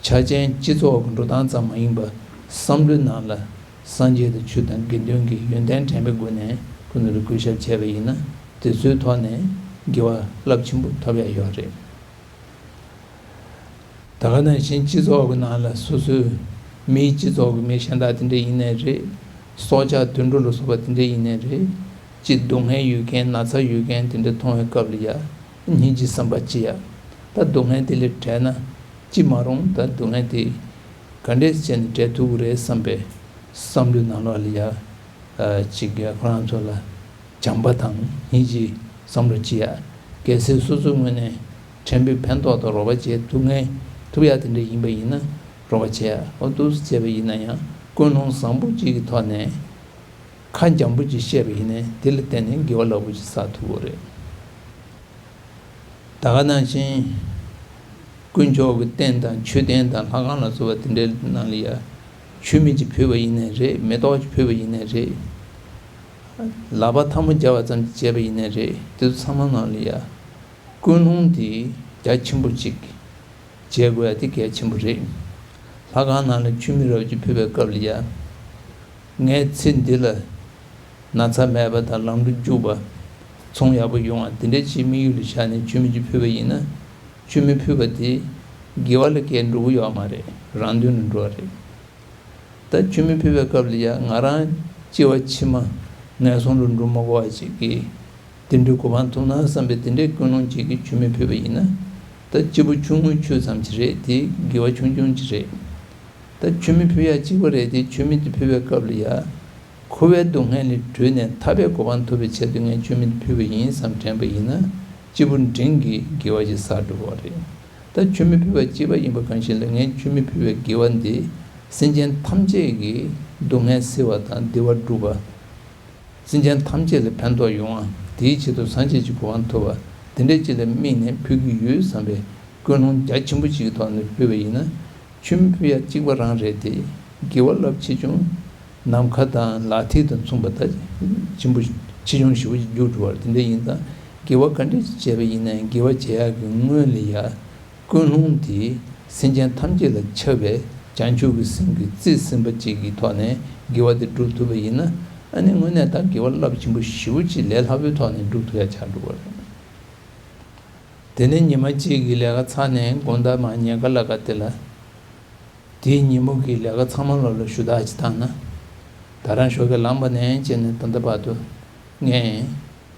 ཆ་ཅན་སྤྱི་ཚོགས་ཀྱི་འགྲོ་སྟངས་ཙམ་མ་ཡིན་པར་བསམ་བློའི་ནང་ལ་སངས་རྒྱས་དང་ཆོས་དང་དགེ་འདུན་གྱི་ཡོན་ཏན་དྲན་པའི་སྒོ་ནས་ཁོང་ཚོ་ལ་གུས་ཞབས་བྱས་པ་ཡིན་ན་དེ་ཚོའི་ཐོག་ནས་དགེ་བ་རླབས་ཆེན་པོ་ཐོབ་ཡ་ཡོད་རེད། ད་ག་ནང་བཞིན་སྤྱི་ཚོགས་ཀྱི་ནང་ལ་སོ་སོའི་མིའི་སྤྱི་ཚོགས་ཀྱི་མི་གཞན་དག་དེ་འདྲ་ཡིན་ནའི་རེད། སྲོག་ཆགས་དུད་འགྲོ་ལ་སོགས་པ་དེ་འདྲ་ཡིན་ནའི་རེད། ཅིག་སྡུག་བསྔལ་ཡོད་མཁན་ན་ཚ་ཡོད་མཁན་དེ་འདྲ་མཐོང་བའི་སྐབས་ལ་ཡ་སྙིང་རྗེའི་བསམ་པ་སྐྱེ་ཡ། ད་སྡུག་བསྔལ་དེ་ལས་བྲལ་ན་ཅི་མ་རུང་ད་སྡུག་བསྔལ་དེ་ག་འདྲས་བྱས་ནས་བྲལ་ཐུབ་ཀྱི་རེད་བསམ་པའི་བསམ་བློའི་ནང་ལོགས་ལ་ཡ། ཅིག་ཁོ་རང་ཚོ་ལ་བྱམས་པ་དང་སྙིང་རྗེའི་བསམ་བློ་སྐྱེ་ཡ། གལ་སྲིད་སོ་སོའི་ངོས་ནས་ཕྲན་བུའི་ཕན་ཐོགས་དང་རོགས་པ་བྱེད་ཐུབ་མཁན་ཐུབ་ཡ་དེ་འདྲ་ཡིན་པ་ཡིན་ན་ རོགས་པ་བྱས། འོ་འདུག་སེ་བྱས་པ་ཡིན་ན་ཡང་ཀུན་སློང་བཟང་པོ་གཅིག་གི་ཐོག་ནས་ཁ་འཇམ་པོ་གཅིག་བཤད་པ་ཡིན་ནའི་དེ་ལ་བརྟེན་ནས་དགེ་བ་རླབས་པོ་ཆེ་བསགས་ཐུབ་ཀྱི་རེད། ད་ག་ནང་བཞིན་དཀོན་མཆོག་གི་རྟེན་དང་མཆོད་རྟེན་དང་ལྷ་ཁང་ལ་སོགས་པ་དེ་འདྲའི་ནང་ལ་ཡ་མཆོད་མེ་གཅིག་ཕུལ་བ་ཡིན་ནའི་རེད། མེ་ཏོག་གཅིག་ཕུལ་བ་ཡིན་ནའི་རེད། ལག་པ་ཐལ་མོ་སྦྱར་བ་ཙམ་གྱིས་བྱས་པ་ཡིན་ནའི་རེད། དེ་ཚོ་ཚང་མ་ནང་ལ་ཡ་ཀུན་སློང་དེ་རྒྱ་ཆེན་པོ་གཅིག་བྱེད་དགོས་ཡ་དེ་གལ་ཆེན་པོ་རེད། ལྷ་ཁང་ནང་ལ་མཆོད་མེ་རབ་ཅིག་ཕུལ་བའི་སྐབས་ལ་ཡ། ངའི་ཚེ་འདི་ལ་ན་ཚ་མེད་པ་དང་ལམ་འགྲོ་རྒྱུག་པ། ཚོང་ཡག་པོ་ཡོང་བ་དེ་འདྲའི་ཅིག་དམིགས་ཡུལ་ལ་བཞག་ནས་མཆོད་མེ་ཅིག་ཕུལ་བ་ཡིན་ན། མཆོད་མེ་ཕུལ་བ་དེ་དགེ་བ་ལ་སྐད་འགྲོ་གི་ཡོད་མ་རེད། རང་དོན་ལ་འགྲོ་བ་རེད། ད་མཆོད་མེ་ཕུལ་བའི་སྐབས་ལ་ཡ་ང་རང་སྐྱེ་བ་ཕྱི་མ་ངན་སོང་དུ་འགྲོ་མ་དགོས་པ་ཅིག་གི་དེ་འདྲའི་གོ་འཕང་ཐོབ་ན་བསམ་པའི་དེ་འདྲའི་ཀུན་སློང་ཅིག་གིས་མཆོད་མེ་ཕུལ་བ་ཡིན་ན། ད་སྐྱེས་བུ་ཆུང་ངུའི་ཆོས་ཙམ་ཅིག་རེད། དེ་དགེ་བ་ཆུང་ཆུང་ཅིག་རེད། ད་མཆོད་མེ་ཕུལ་ཡ་གཅིག་པ་རེད་དེ། མཆོད་མེ་དེ་ཕུལ་བའི་སྐབས་ལ་ཡ། འཁོར་བའི་སྡུག་བསྔལ་ལས་གྲོལ་ནས་ཐར་པའི་གོ་འཕང་ཐོབ་པའི་ཆེད་དུ་ངས་མཆོད་མེ་དེ་ཕུལ་བ་ཡིན་བསམ་དྲན་པ་ཡིན་ན། སྐྱེས་བུ་འབྲིང་གིས་དགེ་བ་ཞིག་བསགས་འགྲོ་བ་རེད། ད་མཆོད་མེ་ཕུལ་བ་གཅིག་པ་ཡིན་པ་གང་ཞིག་ལ་ངས་མཆོད་མེ་ཕུལ་བའི་དགེ་བ་འདི་སེམས་ཅན་ཐམས་ཅད་ཀྱི་སྡུག་བསྔལ་སེལ་བ་དང་བདེ་བ་སྒྲུབ་པ། སེམས་ཅན་ཐམས་ཅད་ལ་ཕན་ཐོགས་ཡོང་བ། དེའི་ཆེད་དུ་སངས་རྒྱས་ཀྱི་གོ་འཕང་ཐོབ་པ་དེ་འདྲ་ཅིག་ལ་དམིགས་ནས་ཕུལ་གྱི་ཡོད་བསམ་པའི་ཀུན་སློང་རྒྱ་ཆེན་པོ་ཅིག་གི་ཐོག་ནས་ཕུལ་བ་ཡིན་ན། མཆོད་མེ་ཕུལ་ཡ་གཅིག་པ་རང་རེད་དེ། དགེ་བ་རླབས་ཆེ་ཆུང་། ནམ་མཁའ་དང་ལག་མཐིལ་དང་མཚུངས་པ་ལྟར་ཆེན་པོ་ཆེ་ཆུང་ཞེ་པོ་ཅིག་རྒྱུགས་འགྲོ་བ་རེད། དེ་འདྲ་ཡིན་ཙང་དགེ་བ་ག་འདྲ་ཅིག་བྱས་པ་ཡིན་ནའི་དགེ་བ་བྱེད་ཡག་གི་སྔོན་ལ་ཡ། ཀུན་སློང་དེ་སེམས་ཅན་ཐམས་ཅད་ལ་ཁྱབ་པའི་བྱང་ཆུབ་ཀྱི་སེམས་ཀྱི་རྩིས་ཟིན་པ་ཅིག་གི་ཐོག་ནས་དགེ་བ་དེ་སྒྲུབ་ཐུབ་པ་ཡིན་ན། ཨ་ནི་དངོས་གནས་ད་དགེ་བ་རླབས་ཆེན་པོ་ཞེ་པོ་ཅིག་ལས་སླ་པོའི་ཐོག་ནས་སྒྲུབ་ཐུབ་ཡ་ཆགས་འགྲོ་བ་རེད། དེ་ནས་ཉི་མ་གཅིག་གི་ལས་ཀ་ཚར་ནས་དགོང་དག་མར་ཉལ་ཁ་ལ་ཁ་དེ་ལ། དེའི་ཉིན་མོ་གི་ལས་ཀ་ཚང་མ་ལོ་ལ་ཞུ་དག་ཅིག་བཏང་ན། ད་རང་ཞོགས་ཀས་ལངས་པ་ནས་བྱས་ནས་ད་ལྟ་བར་དུ་ངས་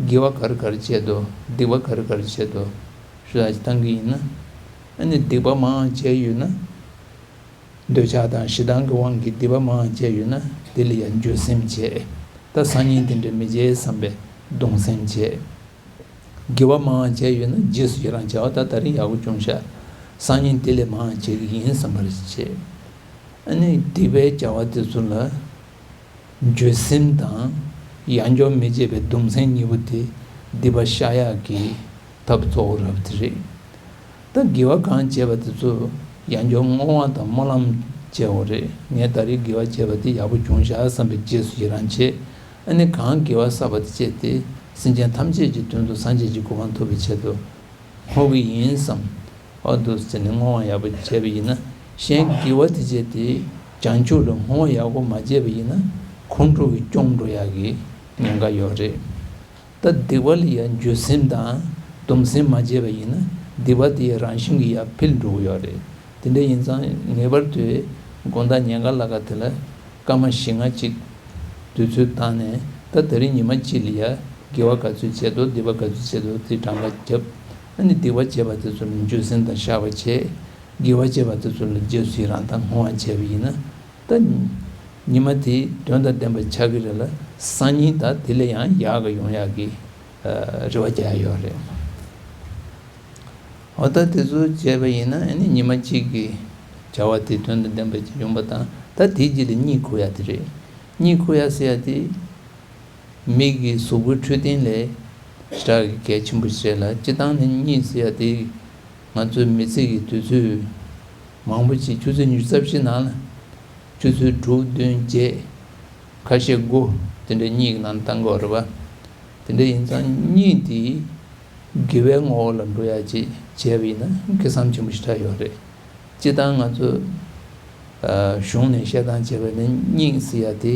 དགེ་བ་ག་རེ་ག་རེ་བྱས་འདུག་སྡིག་པ་ག་རེ་ག་རེ་བྱས་འདུག་ཞུ་དག་ཅིག་བཏང་གི་ཡིན་ན། ཨ་ནི་སྡིག་པ་མང་བྱས་ཡོད་ན། འདོད་ཆགས་དང་ཞེ་སྡང་གི་དབང་གིས་སྡིག་པ་མང་བྱས་ཡོད་ན་དེ་ལ་ཡང་འགྱོད་སེམས་བྱེད། ད་སང་ཉིན་དེ་འདྲ་མི་བྱེད་བསམ་པའི་གདུང་སེམས་བྱེད། དགེ་བ་མང་བ་བྱས་ཡོད་ན་རྗེས་སུ་ཡི་རང་བྱ་བ། ད་ད་རིང་ཡག་པོ་བྱུང་ཤག་སང་ཉིན་དེ་ལས་མང་བ་བྱེད་ཀྱི་ཡིན་བསམ་པར་བྱེད། ཨ་ནི་སྡིག་པའི་བྱ་བ་དེ་ཚོ་ལ་འགྱོད་སེམས་དང་ཡང་འགྱོད་མི་བྱེད་པའི་གདུང་སེམས་གཉིས་པོ་དེ་སྡིག་པ་བཤགས་ཡག་གི་ཐབས་གཙོ་བོ་རབ་དེ་རེད། ད་དགེ་བ་གང་བྱས་པ་དེ་ཚོ་ཡང་བསྐྱར་བསྔོ་བ་དང་སྨོན་ལམ་བྱེད་དགོས་རེད། ངས་ད་རེས་དགེ་བ་བྱས་པ་དེ་ཡག་པོ་བྱུང་ཤག་བསམ་པའི་རྗེས་སུ་ཡི་རང་བྱེད། ཨ་ནི་གང་དགེ་བ་བསགས་པ་དེ་སྤྱད་དེ་སེམས་ཅན་ཐམས་ཅད་ཀྱི་དོན་དུ་སངས་རྒྱས་ཀྱི་གོ་འཕང་ཐོབ་པའི་ཆེད་དུ་བསྔོ་གི་ཡིན་བསམ། ཨ་འདུག་ཟེར་ནས་བསྔོ་བ་ཡག་པོ་བྱས་པ་ཡིན་ན། གཞན་དགེ་བ་དེ་བྱས་ཏེ་བྱང་ཆུབ་ལ་བསྔོ་བ་ཡག་པོ་མ་བྱས་པ་ཡིན་ན་ཁོང་ཁྲོ་གིས་སྐྱོང་འགྲོ་ཡག་གི་ཉེན་ཁ་ཡོད་རེད། ད་སྡིག་པ་ལ་ཡང་འགྱོད་སེམས་དང་སྡོམ་སེམས་མ་བྱས་པ་ཡིན་ན་སྡིག་པ་དེ་ཡང་རང་བཞིན་གྱིས་ཡར་འཕེལ་འགྲོ་གི་ཡོད་རེད། དེ་འདྲ་ཡིན་ཙང་ངེས་པར་དུ་དགོང་དག་ཉལ་ཁ་ལ་ཁ་དེ་ལ་སྐར་མ་བཞི་ལྔ་ཅིག་དུས་ཚོད་བཏང་ནས། ད་དེ་རིང་ཉི་མ་གཅིག་ལ་ཡ་དགེ་བ་ག་ཚོད་བྱས་འདུག་སྡིག་པ་ག་ཚོད་བྱས་འདུག་དེ་གྲངས་ཀ་བརྒྱབ། ཨ་ནི་སྡིག་པ་བྱས་པ་དེ་ཚོ་ལ་འགྱོད་སེམས་དང་བཤགས་པ་བྱས། དགེ་བ་བྱས་པ་དེ་ཚོ་ལ་རྗེས་སུ་ཡི་རང་དང་བསྔོ་བ་བྱས་པ་ཡིན་ན། ད་ཉི་མ་དེ་དོན་དང་ལྡན་པ་ཆགས་ཀྱི་རེད་ལ། སང་ཉིན་ད་དེ་ལས་ཡང་ཡག་ག་ཡོང་ཡག་གི་རེ་བ་རྒྱག་ཡ་ཡོད་རེད། འོ་ད་དེ་ཚོ་བྱས་པ་ཡིན་ན་ཨ་ནི་ཉི་མ་གཅིག་གི་བྱ་བ་དེ་དོན་དང་ལྡན་པ་ཅིག་ཡོང་པ་དང་། ད་དེའི་རྗེས་ལ་གཉིད་ཁུག་ཡ་དེ་རེད། གཉིད་ཁུག་ཡ་ཟེར་ཡ་དེ། མི་གི་གཟུགས་པོའི་འཕྲོད་བསྟེན་ལ་ཞེ་དྲག་གི་གལ་ཆེན་པོ་ཞིག་རེད་ལ། སྤྱིར་བཏང་ནས་གཉིད་ཟེར་ཡ་དེ་ང་ཚོའི་མི་ཚེ་གི་དུས་ཚོད་མང་པོ་ཅིག་ཆུ་ཚོད་ཉི་ཤུ་རྩ་བཞི་ནང་ལ་ཆུ་ཚོད་དྲུག་བདུན་བརྒྱད། ཁ་ཤས་དགུ་དེ་འདྲ་གཉིད་ཀྱི་ནང་བཏང་གི་ཡོད་རེད་པ། དེ་འདྲ་ཡིན་ཙང་གཉིད་དེ་དགེ་བའི་ངོ་བོ་ལ་འགྲོ་ཡ་ཅིག་བྱས་པ་ཡིན་ན་སྐལ་བཟང་ཆེན་པོ་ཞེ་དྲག་ཡོད་རེད། སྤྱིར་བཏང་ང་ཚོ་ཨ་གཞུང་ནས་བཤད་སྟངས་བྱས་པ་ནི་གཉིད་ཟེར་ཡ་དེ་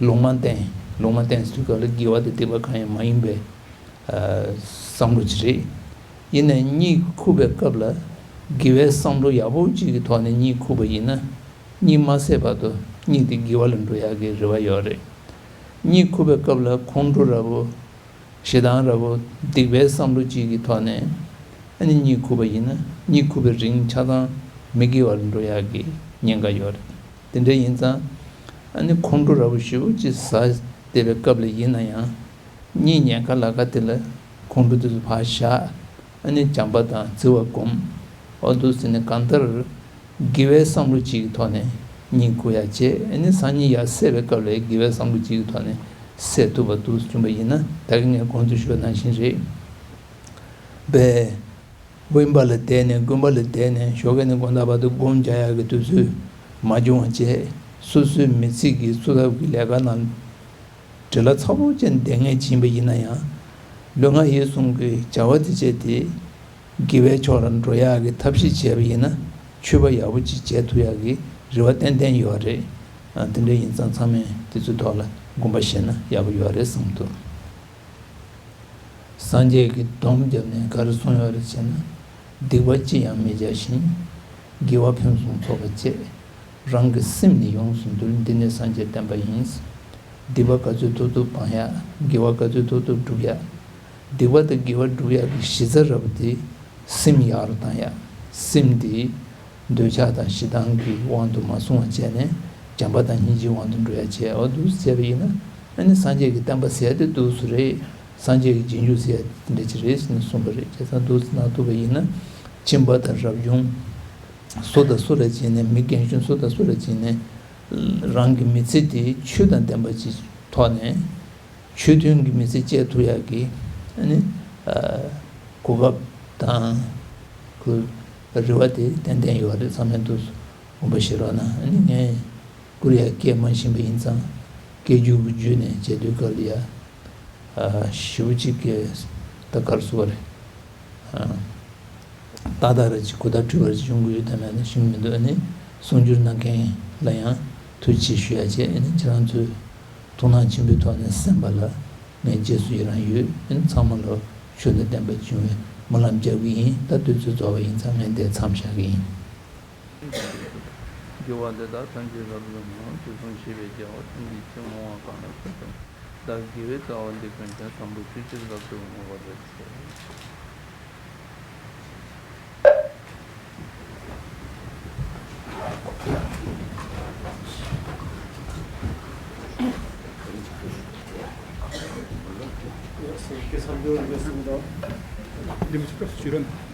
ལུང་མ་བསྟན། ལུང་མ་བསྟན་ཟེར་དུས་སྐབས་ལ་དགེ་བ་དང་སྡིག་པ་གང་ཡང་མ་ཡིན་པའི་ཨ་བསམ་བློ་ཅིག་རེད། ཡིན་ནའི་གཉིད་ཁུག་པའི་སྐབས་ལ་དགེ་བའི་བསམ་བློ་ཡག་པོ་ཅིག་གི་ཐོག་ནས་གཉིད་ཁུག་པ་ཡིན་ན། གཉིད་མ་སད་བར་དུ་གཉིད་དེ་དགེ་བ་ལ་འགྲོ་ཡག་གི་རེ་བ་ཡོད་རེད། གཉིད་ཁུག་པའི་སྐབས་ལ་ཁོང་ཁྲོ་ར་བོ། ཞེ་སྡང་ར་བོ། སྡིག་པའི་བསམ་བློ་གཅིག་གི་ཐོག་ནས་ཨ་ནི་གཉིད་ཁུག་པ་ཡིན་ན། གཉིད་ཁུག་པའི་རིང་ཆ་ཚང་མི་དགེ་བར་འགྲོ་ཡག་གི་ཉེན་ཁ་ཡོད་རེད། དེ་འདྲ་ཡིན་ཙང་ཨ་ནི་ཁོང་ཁྲོ་ར་བོ་ཞེ་པོ་ཅིག་ཟ་བསྡད་པའི་སྐབས་ལ་ཡིན་ན་ཡང་། གཉིད་ཉལ་ཁ་ལ་ཁ་དེ་ལ་ཁོང་ཁྲོ་དེ་ཚོ་ཕར་བཞག་ཨ་ནི་བྱམས་པ་དང་བརྩེ་བ་སྒོམ། འོ་འདུག་ཟེར་ནས་གང་ལྟར། དགེ་བའི་བསམ་བློ་གཅིག་གི་ཐོག་ནས་སྙིང་བཀུར་ཡ་བྱས། ཨ་ནི་སང་ཉིན་ཡར་སད་པའི་སྐབས་ལ་དགེ་བའི་བསམ་བློ་གཅིག་གི་ཐོག་ནས་སད་ཐུབ་པ་འདུག་བྱུང་བ་ཡིན་ན། ད་གིན་ངས་གོང་དུ་ཞུས་པ་ནང་བཞིན་རེད། པས། དབེན་པ་ལ་བསྡད་ནས་དགོན་པ་ལ་བསྡད་ནས་ཞོགས་ཀས་ནས་དགོང་དག་བར་དུ་སྒོམ་རྒྱག་ཡག་གི་དུས་ཚོད་མ་བྱུང་བ་བྱས། སོ་སོའི་མི་ཚེ་གི་འཚོ་ཐབས་ཀྱི་ལས་ཀ་ནང་བྲེལ་བ་ཚ་པོ་ཅན་བསྡད་མཁན་ཡིན་པ་ཡིན་ན་ཡང་། ལུས་ངག་ཡིད་གསུམ་གྱི་བྱ་བ་དེ་བྱས་ཏེ། དགེ་བའི་ཕྱོགས་ལ་འགྲོ་ཡག་གི་ཐབས་ཤེས་བྱས་པ་ཡིན་ན། ཆོས་པ་ཡག་པོ་ཅིག་བྱེད་ཐུབ་ཡག་གི་རེ་བ་ཏན་ཏན་ཡོད་རེད། ཨ། དེ་འདྲ་ཡིན་ཙང་ཚང་མས་དེ་ཚོའི་ཐོག་ལ་དགོངས་པ་བཞེས་ན་ཡག་པོ་ཡོད་རེད་བསམ་འདུག། སངས་རྒྱས་ཀྱིས་སྡོམ་བརྒྱབ་ནས་ག་རེ་གསུངས་ཡོད་རེད་ཟེར་ན། སྡིག་པ་ཅི་ཡང་མི་བྱ་ཞིང་། དགེ་བ་ཕུན་སུམ་ཚོགས་པར་སྤྱད། རང་གི་སེམས་ནི་ཡོངས་སུ་འདུལ། འདི་ནི་སངས་རྒྱས་བསྟན་པ་ཡིན། སྡིག་པ་ག་ཚོད་ཐུབ་ཐུབ་སྤང་ཡག། དགེ་བ་ག་ཚོད་ཐུབ་ཐུབ་སྒྲུབ་ཡག། སྡིག་པ་དང་དགེ་བ་སྒྲུབ་ཡག་གི་གཞི་རྩ་ར་བ་དེ་སེམས་ཡག་རུ་བཏང་ཡག། སེམས་དེ་འདོད་ཆགས་དང་ཞེ་སྡང་གི་དབང་དུ་མ་སོང་བ་བྱས་ནས། བྱམས་པ་དང་སྙིང་རྗེའི་དབང་དུ་འགྲོ་ཡག་བྱས། འོ་འདུག་སེ་བྱས་པ་ཡིན་ན། ཨ་ནི་སངས་རྒྱས་ཀྱི་བསྟན་པ་ཟེར་ཡག་དེ་འདུག་སེ་རེད། སངས་རྒྱས་ཀྱི་རྗེས་འཇུག་ཟེར་ཡག་དེ་འདྲ་ཅིག་རེད་ཟེར་ནས་གསུངས་པ་རེད། བྱས་ཙང་འདུག་སེ་གནང་ཐུབ་པ་ཡིན་ན། ཁྱིམ་པ་དང་རབ་བྱུང་སུ་དང་སུ་ལ་བྱས་ནས། མི་རྒན་གཞོན་སུ་དང་སུ་ལ་བྱས་ནས། རང་གི་མི་ཚེ་དེ་ཆོས་དང་ལྡན་པ་ཅིག་ཐོག་ནས། ཆོས་མཐུན་གྱི་མི་ཚེ་སྐྱེལ་ཐུབ་ཡག་གི། ཨ་ནི། ཨ། གོ་སྐབས་དང་། ཁོ་རེ་བ་དེ་ཏན་ཏན་ཡོད་རེད། ཚང་མས་འདུག་སེ་དགོངས་པ་བཞེས་རོགས་གནང་། ཨ་ནི་ངས་བསྐུར་ཡག་སྐད་མ་ཤེས་པ་ཡིན་ཙང་། སྐད་སྒྱུར་བུ་བརྒྱུད་ནས་བྱེད་དུས་སྐབས་ལ་ཡ། ཨ། ཞེ་པོ་ཅིག་གི་ད་ག་རེ་ཟེར་དགོས་རེད། ཨ། ཏག་ཏག་རེ་ཅིག་གོ་བརྡ་འཕྲོད་པ་རེ་ཅིག་ཡོང་གི་ཡོད་དམ་མེད་དམ་ཤེས་ཀྱི་མི་འདུག། ཨ་ནི་གསུང་སྒྱུར་གནང་མཁན་ལ་ཡང་ཐུགས་རྗེ་ཆེ་ཞུ་ཡག་བྱས། ཨ་ནི་ཁྱེད་རང་ཚོས་ཐུགས་སྣང་ཆེན་པོའི་ཐོག་ནས་གསན་པ་ལ་ངས་རྗེས་སུ་ཡི་རང་ཡོད། ཨ་ནི་ཚང་མ་ལ་ཆོས་དང་ལྡན་པ་བྱུང་བའི་སྨོན་ལམ་རྒྱག་གི་ཡིན། ད་དུས་ཚོད་རྫོགས་པ་ཡིན་ཙང་ངས་འདིར་མཚམས་བཞག་གི་ཡིན། དགེ་བ་འདི་དག་ཐམས་ཅད་རབ་ཏུ་བསྔོ། དུས་གསུམ་གཤེགས་པའི་རྒྱལ་བ་སྲས་ཀྱི་མཆོག། བསྔོ་བ་གང་ལ་འཕྲོ་བསམ་བདག་གི་དགེ་བའི་རྩ་བ་འདི་ཀུན་ཀྱང་། བཟང་པོ་སྤྱོད་ཕྱིར་རབ་ཏུ་བསྔོ་བར་བགྱི། འདི་མི་ཚེ་སྐབས་སུ་བྱུང་རན།